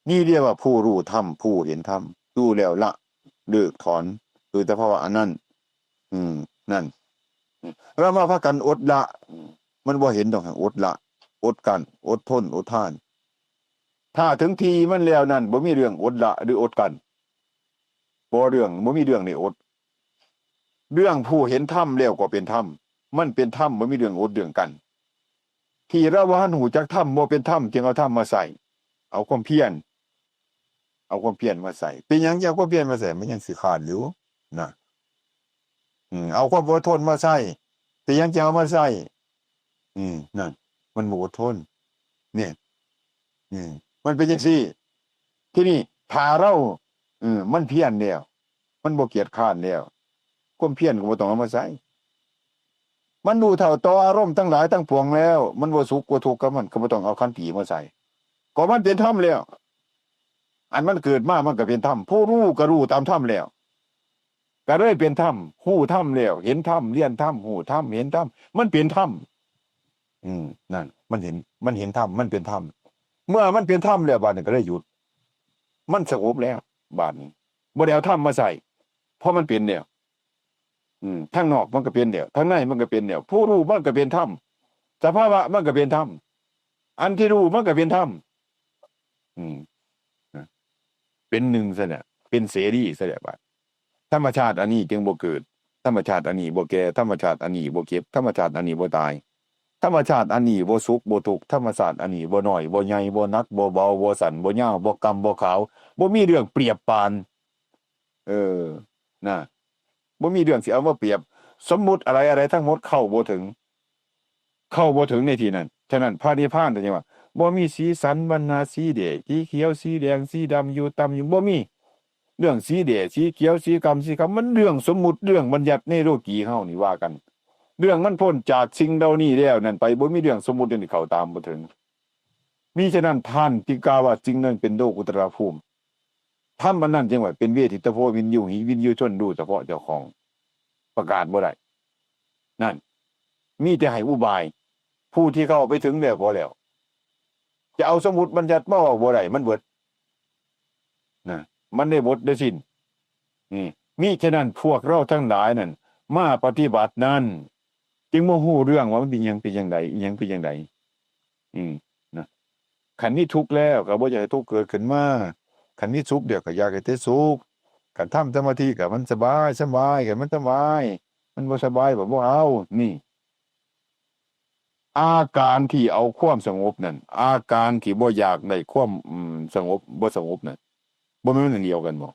นี่เรียกว่าผู้รู้ธรรม ผู้เห็นธรรม รู้แล้วละ เลิกถอน คือสภาวะอันนั้น อืม นั่น อืม เรามาพากันอดละ อืม มันบ่เห็นดอก อดละ อดกลั้น อดทน อดทาน ถ้าถึงที่มันแล้วนั่น บ่มีเรื่องอดละหรืออดกลั้น บ่เรื่อง บ่มีเรื่องนี่อด เรื่องผู้เห็นธรรมแล้วก็เป็นธรรม มันเป็นธรรม บ่มีเรื่องอดเรื่องกลั้น ที่เราบ่ทันรู้จักธรรม บ่เป็นธรรม จึงเอาธรรมมาใส่ เอาความเพียร เอาความเพียรมาใส่ เป็นหยังจะเอาความเพียรมาใส่ มันยังสิขาดอยู่นะ อืม เอาความอดทนมาใส่ เป็นหยังจะเอามาใส่ อืม นั่น มันบ่อดทน เนี่ย อืม มันเป็นจั่งซี้ ทีนี้ถ้าเรา เออ มันเพียรแล้ว มันบ่เกียจคร้านแล้ว ความเพียรก็บ่ต้องเอามาใส่ มันรู้เท่าต่ออารมณ์ทั้งหลายทั้งปวงแล้ว มันบ่สุขบ่ทุกข์กับมัน ก็บ่ต้องเอาขันธ์ตี้มาใส่ ก็มันเป็นธรรมแล้ว อันมันเกิดมามันก็เป็นธรรม ผู้รู้ก็รู้ตามธรรมแล้ว ก็เลยเป็นธรรม รู้ธรรมแล้ว เห็นธรรม เรียนธรรม รู้ธรรม เห็นธรรม มันเป็นธรรม อืม นั่น มันเห็น มันเห็นธรรม มันเป็นธรรม เมื่อมันเป็นธรรมแล้ว บาดนี้ก็เลยหยุด มันสงบแล้ว บาดนี้ บ่ได้เอาธรรมมาใส่ เพราะมันเป็นแล้ว อืม ทางนอกมันก็เป็นแล้ว ทางในมันก็เป็นแล้ว ผู้รู้มันก็เป็นธรรม สภาวะมันก็เป็นธรรม อันที่รู้มันก็เป็นธรรม อืม นะ เป็นหนึ่งซะเนี่ย เป็นเสรีซะเนี่ย บาด ธรรมชาติอันนี้จึงบ่เกิด ธรรมชาติอันนี้บ่แก่ ธรรมชาติอันนี้บ่เจ็บ ธรรมชาติอันนี้บ่ตาย ธรรมชาติอันนี้บ่สุขบ่ทุกข์ ธรรมชาติอันนี้บ่น้อยบ่ใหญ่ บ่หนักบ่เบา บ่สั้นบ่ยาว บ่กำบ่ขาว บ่มีเรื่องเปรียบปาน เออ นะ บ่มีเรื่องสิเอามาเปรียบ สมมุติอะไรอะไรทั้งหมดเข้าบ่ถึง เข้าบ่ถึงในที่นั้น ฉะนั้นพระนิพพานจั่งว่า บ่มีสีสันวรรณะ สีแดง สีเขียว สีแดง สีดำ อยู่ต่ำอยู่ บ่มี เรื่องสีแดง สีเขียว สีกำ สีขาว มันเรื่องสมมุติ เรื่องบัญญัติในโลกีเฮานี่ว่ากัน เรื่องมันพ้นจากสิ่งเหล่านี้แล้วนั่นไป บ่มีเรื่องสมมุตินี่เข้าตามบ่ถึง มิฉะนั้นท่านจึงกล่าวว่าสิ่งนั้นเป็นโลกุตตรภูมิ ธรรมอันนั้นจั่งว่าเป็นเวทิตโพวิญญูหิ วิญญูชนรู้เฉพาะเจ้าของ ประกาศบ่ได้ นั่น มีแต่ให้อุบาย ผู้ที่เข้าไปถึงแล้วพอแล้ว จะเอาสมมุติบัญญัติมาเว้าบ่ได้ มันเบิด นะ มันได้หมดได้สิ้น นี่ มิฉะนั้นพวกเราทั้งหลายนั่น มาปฏิบัตินั่น จึงบ่ฮู้เรื่องว่ามันเป็นหยังเป็นจั่งใด อิหยังเป็นจั่งใด อืม นะ คันมีทุกข์แล้วก็บ่อยากให้ทุกข์เกิดขึ้นมา คันมีสุขเดี๋ยวก็อยากให้แต่สุข คันทำสมาธิก็มันสบาย สบาย คันมันสบาย มันบ่สบายก็บ่เอา นี่ อาการที่เอาความสงบนั่น อาการที่บ่อยากได้ความ อืม สงบ บ่สงบนั่น บ่แม่นมันอันเดียวกันบ่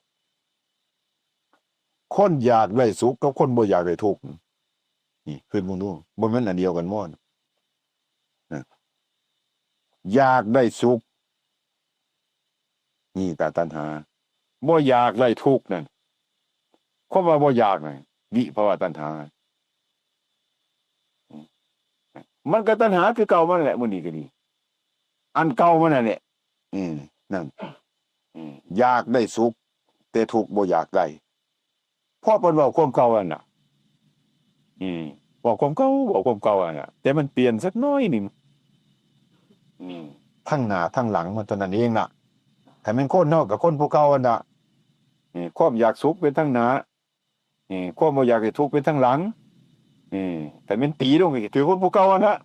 คนอยากได้สุขกับคนบ่อยากได้ทุกข์ นี่ คิดเบิ่งดู บ่แม่นอันเดียวกันบ่ นะ อยากได้สุข นี่ก็ตัณหา บ่อยากได้ทุกข์นั่น คำว่าบ่อยากนั่น วิภวตัณหา มันก็ตัณหาคือเก่ามันแหละ มื้อนี้ก็ดี อันเก่ามันนั่นแหละ อืม นั่น อืม อยากได้สุข แต่ทุกข์บ่อยากได้ เพราะเพิ่นเว้าความเก่านั่นน่ะ อืม เว้าความเก่า เว้าความเก่านั่นน่ะ แต่มันเปลี่ยนสักหน่อยหนึ่ง อืม ทางหน้าทางหลังมันเท่านั้นเองน่ะ คันแม่นคนเฮาก็คนผู้เก่านั่นน่ะ อืม ความอยากสุขเป็นทางหน้า อืม ความบ่อยากให้ทุกข์เป็นทางหลัง อืม คันแม่นตีลงก็ถือคนผู้เก่านั่นน่ะ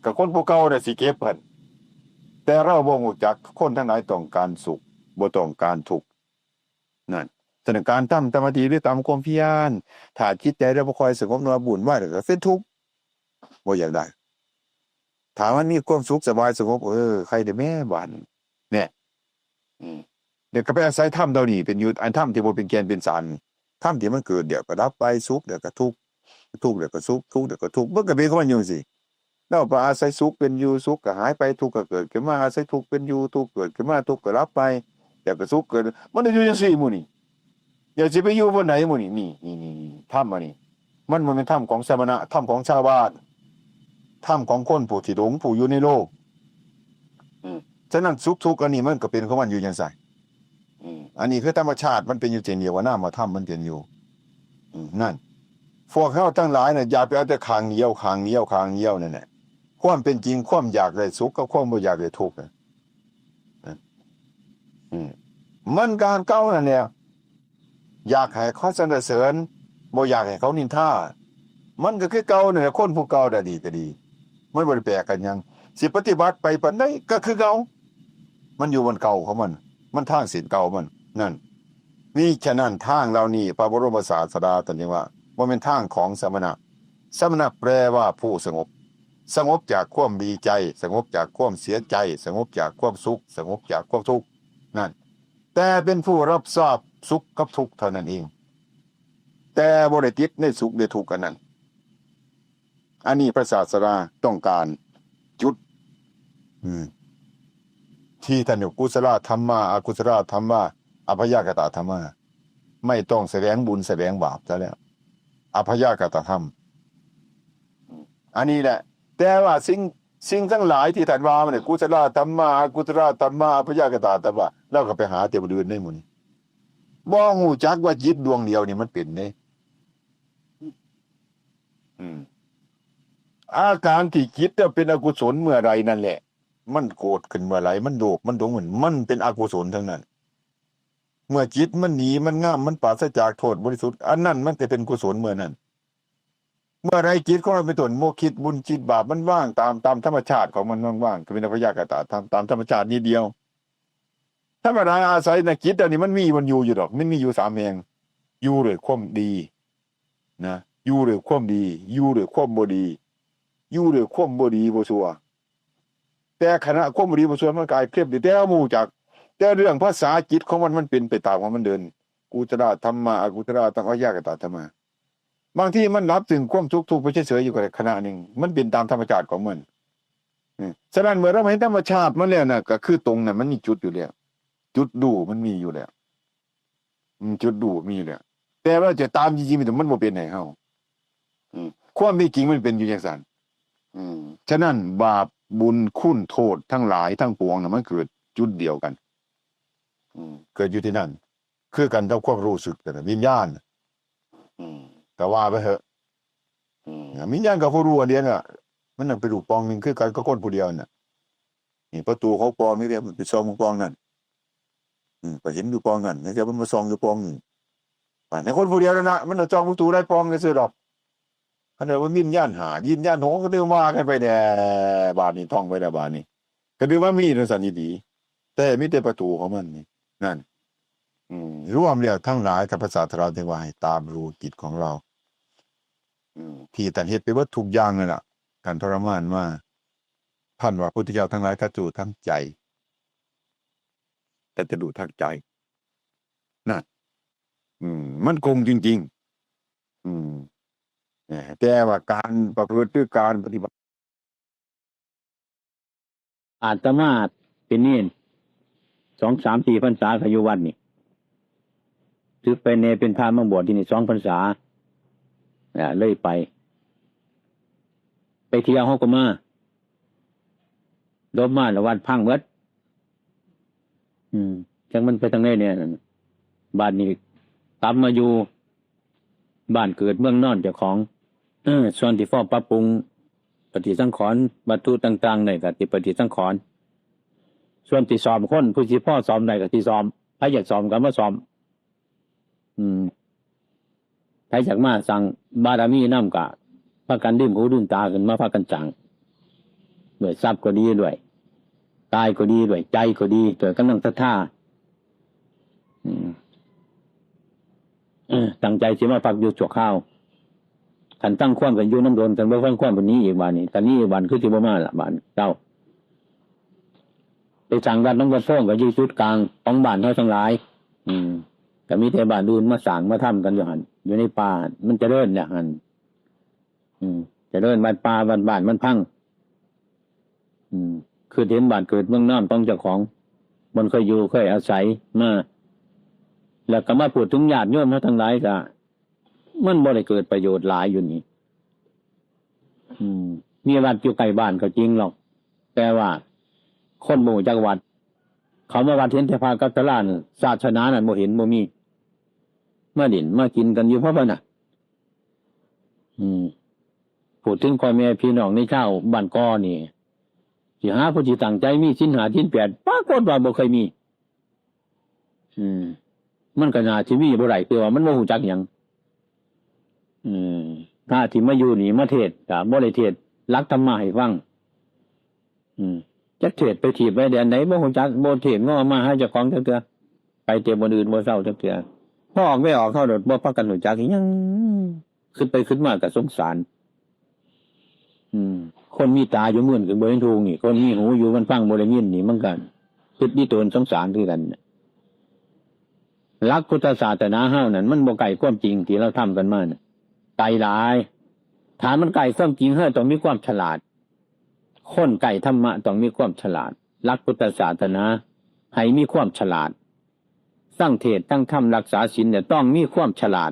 ก็คนผู้เก่าน่ะสิเก็บหั่น แต่เราบ่ฮู้จัก คนทั้งหลายต้องการสุข บ่ต้องการทุกข์ นั่น ฉะนั้นการทำสมาธิหรือทำความเพียร ถ้าจิตใจเราบ่ค่อยสงบ นอนวุ่นวาย แล้วก็เป็นทุกข์ บ่อยากได้ ถ้ามันมีความสุขสบายสงบ เออ ใครได้แม่บาดนี้ เนี่ย อืม เดี๋ยวก็ไปอาศัยธรรมเหล่านี้เป็นอยู่ อันธรรมที่บ่เป็นแก่นเป็นสาร ธรรมที่มันเกิดเดี๋ยวก็ดับไป สุขเดี๋ยวก็ทุกข์ ทุกข์เดี๋ยวก็สุข ทุกข์เดี๋ยวก็ทุกข์ มันก็เป็นของมันอยู่จั่งซี้ เราไปอาศัยสุขเป็นอยู่ สุขก็หายไป ทุกข์ก็เกิดขึ้นมา อาศัยทุกข์เป็นอยู่ ทุกข์เกิดขึ้นมา ทุกข์ก็ดับไป เดี๋ยวก็สุขเกิด มันอยู่จั่งซี้หมู่นี้ อย่าสิไปอยู่บนไหนหมู่นี่ นี่ นี่ นี่ นี่ ธรรมอันนี้ มันบ่แม่นธรรมของสมณะ ธรรมของชาวบ้าน ธรรมของคนผู้ที่หลง ผู้อยู่ในโลก อืม ฉะนั้นสุขทุกข์อันนี้มันก็เป็นของมันอยู่จั่งซั้น อืม อันนี้คือธรรมชาติมันเป็นอยู่เช่นเดียวกับนามธรรมมันเป็นอยู่ อืม นั่น พวกเฮาทั้งหลายน่ะ อย่าไปเอาแต่ข้างเดียว ข้างเดียว ข้างเดียวนั่นแหละ ความเป็นจริง ความอยากได้สุขกับความบ่อยากได้ทุกข์น่ะ อืม มันก็อันเก่านั่นแหละ อยากให้เขาสรรเสริญ บ่อยากให้เขานินทา มันก็คือเก่านั่นแหละ คนผู้เก่าน่ะดีก็ดี มันบ่ได้แปลกกันหยัง สิปฏิบัติไปปานใดก็คือเก่า มันอยู่บนเก่าของมัน มันทางเส้นเก่ามัน นั่น นี่ฉะนั้นทางเหล่านี้ พระบรมศาสดาตรัสว่า บ่แม่นทางของสมณะ สมณะแปลว่าผู้สงบ สงบจากความดีใจ สงบจากความเสียใจ สงบจากความสุข สงบจากความทุกข์ นั่น แต่เป็นผู้รับทราบสุขกับทุกข์เท่านั้นเอง แต่บ่ได้ติดในสุขในทุกข์อันนั้น อันนี้พระศาสดาต้องการจุด อืม ที่ท่านอยู่กุศลธรรมา อกุศลธรรมา อัพยากตธรรมา ไม่ต้องแสวงบุญแสวงบาปซะแล้ว อัพยากตธรรม อันนี้แหละ แต่ว่าสิ่ง สิ่งทั้งหลายที่ท่านว่ามาเนี่ย กุศลธรรมา อกุศลธรรมา อัพยากตธรรมา เราก็ไปหาแต่บนอื่นในหมู่นี้ บ่ฮู้จักว่าจิตดวงเดียวนี่มันเป็นเด้ อืม อาการที่จิตเนี่ยเป็นอกุศลเมื่อใดนั่นแหละ มันโกรธขึ้นเมื่อไหร่ มันโลภ มันหลง มัน มันเป็นอกุศลทั้งนั้น เมื่อจิตมันดี มันงาม มันปราศจากโทษบริสุทธิ์ อันนั้นมันจะเป็นกุศลเมื่อนั้น เมื่อใดจิตของเราเป็นต้น บ่คิดบุญคิดบาป มันว่างตาม ตามธรรมชาติของมัน มันว่าง ก็เป็นอัพยากตธรรม ตามธรรมชาตินิดเดียว ธรรมดาอาศัยนะ จิตอันนี้มันมี มันอยู่อยู่ดอก มันมีอยู่สามแห่ง อยู่ด้วยความดี นะ อยู่ด้วยความดี อยู่ด้วยความบ่ดี อยู่ด้วยความบ่ดีบ่ชั่ว แต่ขณะความบ่ดีบ่ชั่วมันกลายเครียดอยู่ แต่เราบ่รู้จัก แต่เรื่องภาษาจิตของมัน มันเป็นไปตามของมันเดิน กุศลธรรมา อกุศลธรรมา อัพยากตธรรมา บางทีมันหลับถึงความสุขทุกข์ไปเฉยๆอยู่ก็ได้ขณะหนึ่ง มันเป็นตามธรรมชาติของมัน อืม ฉะนั้นเมื่อเราเห็นธรรมชาติมันแล้วน่ะ ก็คือตรงนั้นมันมีจุดอยู่แล้ว จุดรู้มันมีอยู่แล้ว อืม จุดรู้มีอยู่แล้ว แต่ว่าจะตามจริงๆ มันบ่เป็นให้เฮา อืม ความเป็นจริงมันเป็นอยู่จั่งซั้น อืม ฉะนั้นบาปบุญคุณโทษทั้งหลายทั้งปวงน่ะ มันเกิดจุดเดียวกัน อืม เกิดอยู่ที่นั่น คือกันกับความรู้สึกนั่นน่ะ วิญญาณ อืม ก็ว่าไปเถอะ อืม วิญญาณกับผู้รู้อันเดียวน่ะ มันน่ะเป็นรูปปองหนึ่งคือกันกับคนผู้เดียวน่ะ นี่ประตูของปองนี่เด้ มันไปส่องปองนั่น อืม ไปเห็นอยู่ปองนั่น แล้วเดี๋ยวมันมาส่องอยู่ปองนี่ บาดนี้คนผู้เดียวนั่นน่ะ มันน่ะส่องประตูได้ปองซื่อดอก คันว่าวิญญาณห้า วิญญาณหก ก็เรียกว่ากันไปแด่ บาดนี้ท่องไปแด่ บาดนี้ ก็ถือว่ามีจั่งซั้นอีหลี แต่มีแต่ประตูของมันนี่ นั่น อืม รวมแล้วทั้งหลาย ถ้าพระศาสดาจึงว่าให้ตามรู้จิตของเรา อืม ที่ท่านเฮ็ดไปเบิดทุกอย่างนั่นล่ะ ท่านทรมานมา ท่านว่า พุทธเจ้าทั้งหลาย ตรัสรู้ทางใจ ตรัสรู้ทางใจ นั่น อืม มันคงจริงๆ อืม เอ่อ แต่ว่าการประพฤติหรือการปฏิบัติ อาตมาเป็นเณร สองสามสี่พรรษาก็อยู่วัดนี่ สึกไปแน่ เป็นพระมาบวชที่นี่สองพรรษา อ่า เลยไป ไปเที่ยวเฮาก็มา ลบมาแล้ววัดพังเบิด อืม จักมันไปทางใดแน่นั่น บาดนี้กลับมาอยู่บ้านเกิดเมืองนอนเจ้าของ เออ ส่วนที่พอปรับปรุงปฏิสังขรณ์วัตถุต่างๆ ได้ก็สิปฏิสังขรณ์ ส่วนที่ซ่อมคน ผู้สิพอซ่อมได้ก็สิซ่อม ไผอยากซ่อมก็มาซ่อม อืม ไผอยากมาสร้างบารมีนำก็พากันลืมหูลืมตาขึ้นมาพากันสร้าง ด้วยทรัพย์ก็ดี ด้วยกายก็ดี ด้วยใจก็ดี ด้วยกำลังศรัทธา อืม เออ ตั้งใจสิมาพักอยู่ชั่วคราว คันฟังความก็อยู่นำโดน คันบ่ฟังความก็หนีอีกบาดนี้ คันหนีอีกบาดคือสิบ่มาละบาดนี้ เจ้า ไปสร้างวัดหนองบัวโพรงก็อยู่จุดกลางของบ้านเฮาทั้งหลาย อืม ก็มีแต่บ้านอื่นมาสร้างมาทำกันอยู่หั่น อยู่ในป่าหั่น มันเจริญแล้วหั่น อืม เจริญ วัดป่าวัดบ้านมันพัง อืม คือเห็นบ้านเกิดเมืองนอนของเจ้าของ มันเคยอยู่เคยอาศัยมา แล้วก็มาพูดถึงญาติโยมเฮาทั้งหลายก็ มันบ่ได้เกิดประโยชน์หลายอยู่นี่ อืม มีวัดอยู่ใกล้บ้านก็จริงหรอก แต่ว่าคนบ่รู้จักวัด เขามาวัดเห็นแต่พระกับศาลาน่ะ ศาสนานั่นบ่เห็นบ่มี มาเล่นมากินกันอยู่เพราะว่าน่ะ อืม พูดถึงพ่อแม่พี่น้องในชาวบ้านกอนี่ สิหาผู้ที่ตั้งใจมีศีลห้าศีลแปด ปรากฏว่าบ่เคยมี อืม มันก็น่าสิมีบ่ได้ แต่ว่ามันบ่รู้จักหยัง อืม พระที่มาอยู่นี่มาเทศน์ก็บ่ได้เทศน์หลักธรรมะให้ฟัง อืม จักเทศน์ไปถีบไปแดนใดบ่รู้จัก บ่เทศน์งอมาหาเจ้าของจักเทื่อ ไปแต่บ่อนอื่นบ่เซาจักเทื่อ พอออกไปออกเข้าโดดบ่ปากันรู้จักอิหยัง คิดไปคิดมาก็สงสาร อืม คนมีตาอยู่มื้ออื่นก็บ่เห็นถูกนี่ คนมีหูอยู่มันฟังบ่ได้ยินนี่ มันก็คิดดีตนสงสารคือกันน่ะ หลักพุทธศาสนาเฮานั่นมันบ่ใกล้ความจริงที่เราทำกันมาน่ะ ไกลหลาย ถ้ามันใกล้ความจริงเฮาต้องมีความฉลาด คนใกล้ธรรมะต้องมีความฉลาด หลักพุทธศาสนาให้มีความฉลาด ทั้งเทศน์ทั้งธรรมรักษาศีลเนี่ยต้องมีความฉลาด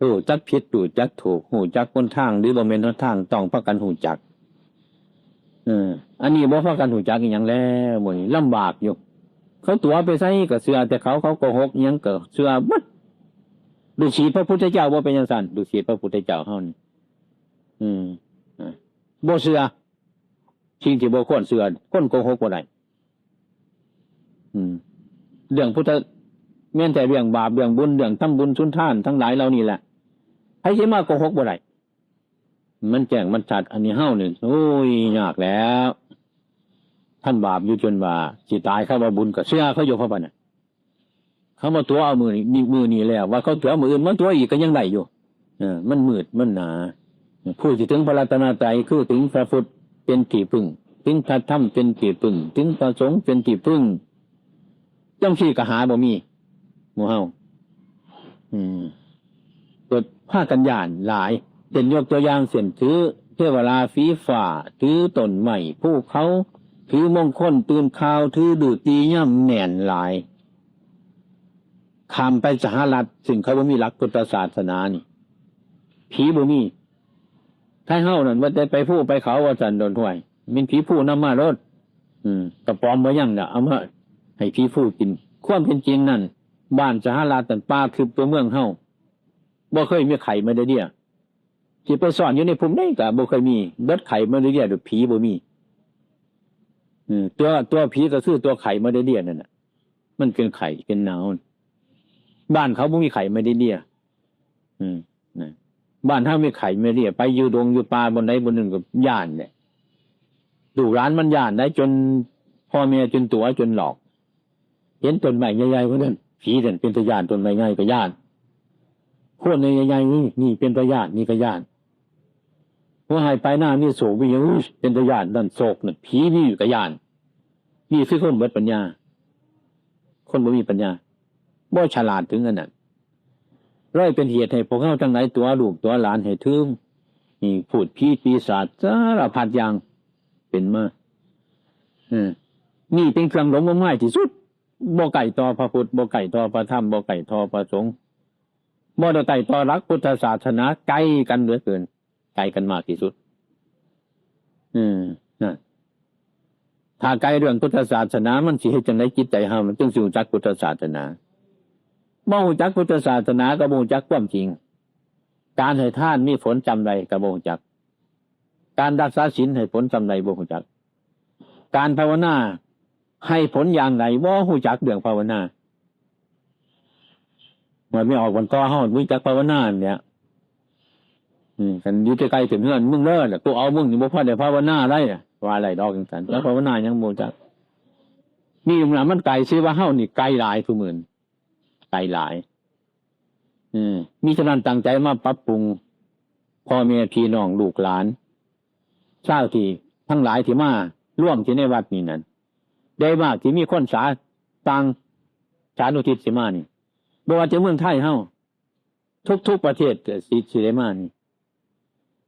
รู้จักผิดรู้จักถูก รู้จักหนทางหรือบ่แม่นหนทาง ต้องพากันรู้จัก เออ อันนี้บ่พากันรู้จักอิหยังแล้ว มื้อนี้ลำบากอยู่ เขาตั๋วไปไสก็เชื่อแต่เขา เขาโกหกอิหยังก็เชื่อหมด ลูกศิษย์พระพุทธเจ้าบ่เป็นจังซั่น ลูกศิษย์พระพุทธเจ้าเฮานี่ อืม อ่ะ บ่เชื่อ สิ่งที่บ่ควรเชื่อ คนโกหกบ่ได้ อืม เรื่องพุทธ แม้นแต่เรื่องบาป เรื่องบุญ เรื่องทำบุญสุนทานทั้งหลายเหล่านี้แหละ ไผสิมาโกหกบ่ได้ มันแจ้งมันชัด อันนี้เฮานี่ โอ้ย ยากแล้ว ทำบาปอยู่จนว่าสิตาย เขาว่าบุญก็เชื่อเขาอยู่ เพราะว่าน่ะ เขามาตั๋วเอามื้อนี้ มื้อนี้แล้ว ว่าเขาตั๋วมื้ออื่น มาตั๋วอีกก็ยังได้อยู่ เออ มันมืด มันหนา ผู้ที่ถึงพระรัตนตรัยคือถึงพระพุทธเป็นที่พึ่ง ถึงพระธรรมเป็นที่พึ่ง ถึงพระสงฆ์เป็นที่พึ่ง จังซี่ก็หาบ่มี หมู่เฮา อืม เกิดพากันย้านหลาย เช่นยกตัวอย่างเช่น ถือเทวราศีฟ้า ถือต้นไม้ภูเขา ถือมงคลตื่นข่าว ถือฤๅษียามแม่นหลาย ข้ามไปสหรัฐ ซึ่งเขาบ่มีหลักพุทธศาสนานี่ ผีบ่มี ไทเฮานั่นว่าแต่ไปภูไปเขาว่าซั่น โดนห้วย แม่นผีภูนำมาโลด อืม กระป๋อมบ่ยังน่ะ เอามาให้ผีภูกิน ความเป็นจริงนั่น บ้านสหรัฐนั่นป่าทึบกว่าเมืองเฮา บ่เคยมีไข้มาเดีย สิไปซ่อนอยู่ในภูมิใดก็บ่เคยมี เบิดไข้มาเดีย หรือผีบ่มี อืม ตัว ตัวผีก็คือตัวไข้มาเดียนั่นน่ะ มันเป็นไข้เป็นหนาว บ้านเขาบ่มีไข้มาเดีย อืม นะ บ้านเฮามีไข้มาเดีย ไปอยู่ดงอยู่ป่าบ่อนใดบ่อนหนึ่งก็ย้านแหละ ลูกหลานมันย้านได้ จนพ่อแม่จนตั๋วจนหลอก เห็นต้นไม้ใหญ่ๆ ว่านั่น ผีนั่นเป็นตาย้าน ต้นไม้ใหญ่ก็ย้าน โคนใหญ่ๆ นี่ นี่เป็นตาย้าน นี่ก็ย้าน หัวหายปลายหน้ามีโศกมีหยัง อุ้ย เป็นตาย้าน นั่นโศกนั่น ผีมีก็ย้าน นี่คือคนเบิดปัญญา คนบ่มีปัญญา บ่ฉลาดถึงอันนั้น เลยเป็นเหตุให้พวกเฮาทั้งหลายตั๋วลูกตั๋วหลานให้ถือ นี่พูดผีปีศาจสารพัดอย่างเป็นมา เออ นี่เป็นเครื่องหลงงมงายที่สุด บ่ใกล้ต่อพระพุทธ บ่ใกล้ต่อพระธรรม บ่ใกล้ต่อพระสงฆ์ บ่ได้ใกล้ต่อหลักพุทธศาสนา ไกลกันเหลือเกิน ไกลกันมากที่สุด อืม นะ ถ้าไกลเรื่องพุทธศาสนา มันสิเฮ็ดจั่งใดจิตใจเฮา มันจึงสิรู้จักพุทธศาสนา บ่รู้จักพุทธศาสนาก็บ่รู้จักความจริง การให้ทานมีผลส่ำใดก็บ่รู้จัก การรักษาศีลให้ผลส่ำใดบ่รู้จัก การภาวนาให้ผลอย่างใดบ่รู้จักเรื่องภาวนา มันไม่ออกวันต่อเฮารู้จักภาวนาเนี่ย อืม คันอยู่ใกล้ๆ ถึงเฮือนมึงเด้อ กูเอามึงนี่บ่พอได้ภาวนาได้อะ ว่าอะไรดอกจังซั่น แล้วภาวนายังบ่รู้จัก นี่มันไกล สิว่าเฮานี่ไกลหลายซุมื้อนี้ ไกลหลาย อืม มีฉะนั้นตั้งใจมาปรับปรุง พ่อแม่พี่น้องลูกหลาน ชาวที่ทั้งหลายที่มารวมที่ในวัดนี้นั่น ได้มากที่มีคนสา ต่างสานุทิศสิมานี่ บ่ว่าจะเมืองไทยเฮา ทุกๆ ประเทศก็สิ สิได้มานี่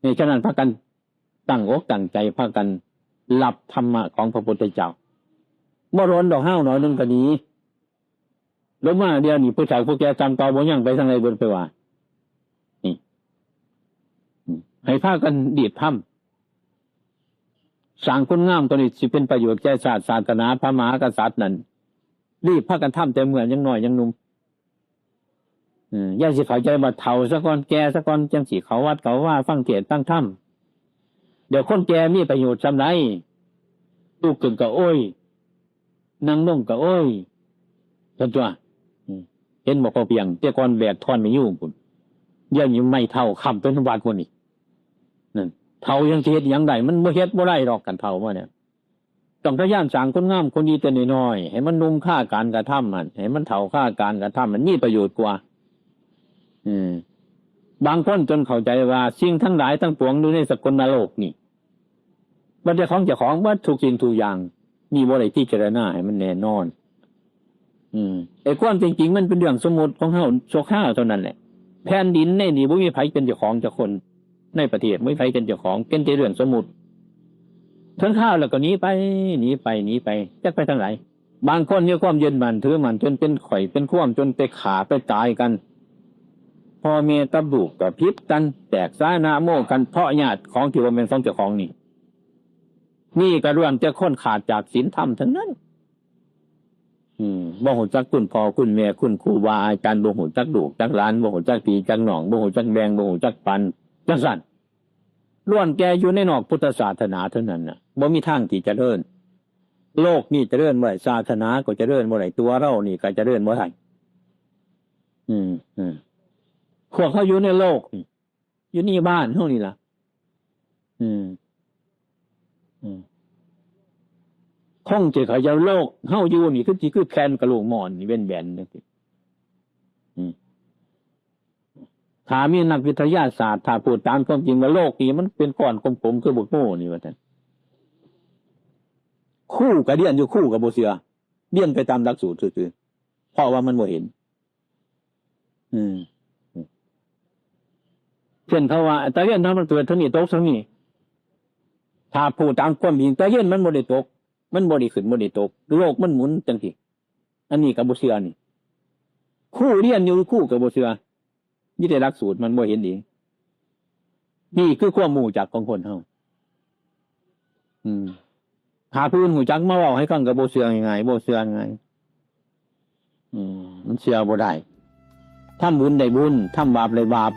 นี่ฉะนั้นพากันตั้งอกตั้งใจ พากันรับธรรมะของพระพุทธเจ้า บ่โดนดอก ห้าวหน่อยหนึ่งก็หนี ลงมาเดี๋ยวนี้ผู้เฒ่าผู้แก่จำเก่าบ่ยังไปทางใดเบิดไปว่า นี่ อืม ให้พากันรีบทำ สร้างคุณงามตัวนี้สิเป็นประโยชน์แก่ชาติศาสนาพระมหากษัตริย์นั่น รีบพากันทำแต่เมื่อยังน้อยยังหนุ่ม อืม อย่าสิเข้าใจว่าเฒ่าซะก่อน แก่ซะก่อน จังสิเข้าวัดเข้าวา ฟังเทศน์ฟังธรรม เดี๋ยวคนแก่มีประโยชน์ส่ำใด ลุกขึ้นก็โอ้ย นั่งลงก็โอ้ย ซั่นตั่ว อืม เห็นบ่พอเพียง แต่ก่อนแบกท่อนไม้ยูงพุ้น เดี๋ยวนี้ไม้เท้าค้ำเป็นวัดหมดนี่ นั่น เฒ่ายังสิเฮ็ดหยังได้ มันบ่เฮ็ดบ่ได้ดอก คันเฒ่ามาเนี่ย ต้องพยายามสร้างคนงามคนดีแต่น้อยๆ ให้มันหนุ่มคาการกระทำหั่น ให้มันเฒ่าคาการกระทำหั่น มีประโยชน์กว่า อืม บางคนจนเข้าใจว่าสิ่งทั้งหลายทั้งปวงอยู่ในสกลนรกนี่ บ่แม่นของเจ้าของเบิดทุกสิ่งทุกอย่าง นี่บ่ได้พิจารณาให้มันแน่นอน อืม ไอ้ความจริงๆ มันเป็นเรื่องสมมุติของเฮาชั่วคราวเท่านั้นแหละ แผ่นดินในนี่บ่มีไผเป็นเจ้าของจักคน ในประเทศบ่มีไผเป็นเจ้าของ เป็นแต่เรื่องสมมุติ ถึงคราวแล้วก็หนีไป หนีไป หนีไป จักไปทางไหน บางคนมีความยึดมั่นถือมั่นจนเป็นข่อยเป็นข่วม จนไปฆ่าไปตายกัน พ่อแม่กับลูกก็ผิดกัน แตกสานะโมกัน เพราะญาติของที่บ่แม่นของเจ้าของนี่ นี่ก็ล้วนแต่คนขาดจากศีลธรรมทั้งนั้น อืม บ่ฮู้จักคุณพ่อคุณแม่ คุณครูบาอาจารย์ บ่ฮู้จักลูกจักหลาน บ่ฮู้จักพี่จักน้อง บ่ฮู้จักแบ่ง บ่ฮู้จักปัน จังซั่น ล้วนแต่อยู่ในนอกพุทธศาสนาเท่านั้นน่ะ บ่มีทางที่เจริญ โลกนี่เจริญบ่ได้ ศาสนาก็เจริญบ่ได้ ตัวเรานี่ก็เจริญบ่ได้ อืม อืม พวกเขาอยู่ในโลกนี่ อยู่ในบ้านเฮานี่ล่ะ อืม อืม คงจะเขาจะโลกเฮาอยู่นี่คือสิคือแผ่นกะโหลกหมอนนี่แบนๆจังซี่ อืม ถ้ามีนักวิทยาศาสตร์ ถ้าพูดตามความจริงว่าโลกนี่มันเป็นก้อนกลมๆคือบักโมนี่ว่าซั่น ครูก็เรียนอยู่ ครูก็บ่เชื่อ เรียนไปตามหลักสูตรซื่อๆ เพราะว่ามันบ่เห็น อืม เช่นเขาว่า ตะเวนทางมันเกิดทางนี้ตกทางนี้ ถ้าพูดตามความจริง ตะเวนมันบ่ได้ตก มันบ่ได้ขึ้นบ่ได้ตก โลกมันหมุนจังซี่ อันนี้ก็บ่เชื่อนี่ ครูเรียนอยู่ ครูก็บ่เชื่อ มีแต่หลักสูตรมันบ่เห็นเอง นี่คือความรู้จักของคนเฮา อืม ถ้าผู้อื่นรู้จักมาเว้าให้ฟังก็บ่เชื่อง่ายๆ บ่เชื่อง่าย อืม มันเชื่อบ่ได้ ทำบุญได้บุญ ทำบาปได้บาป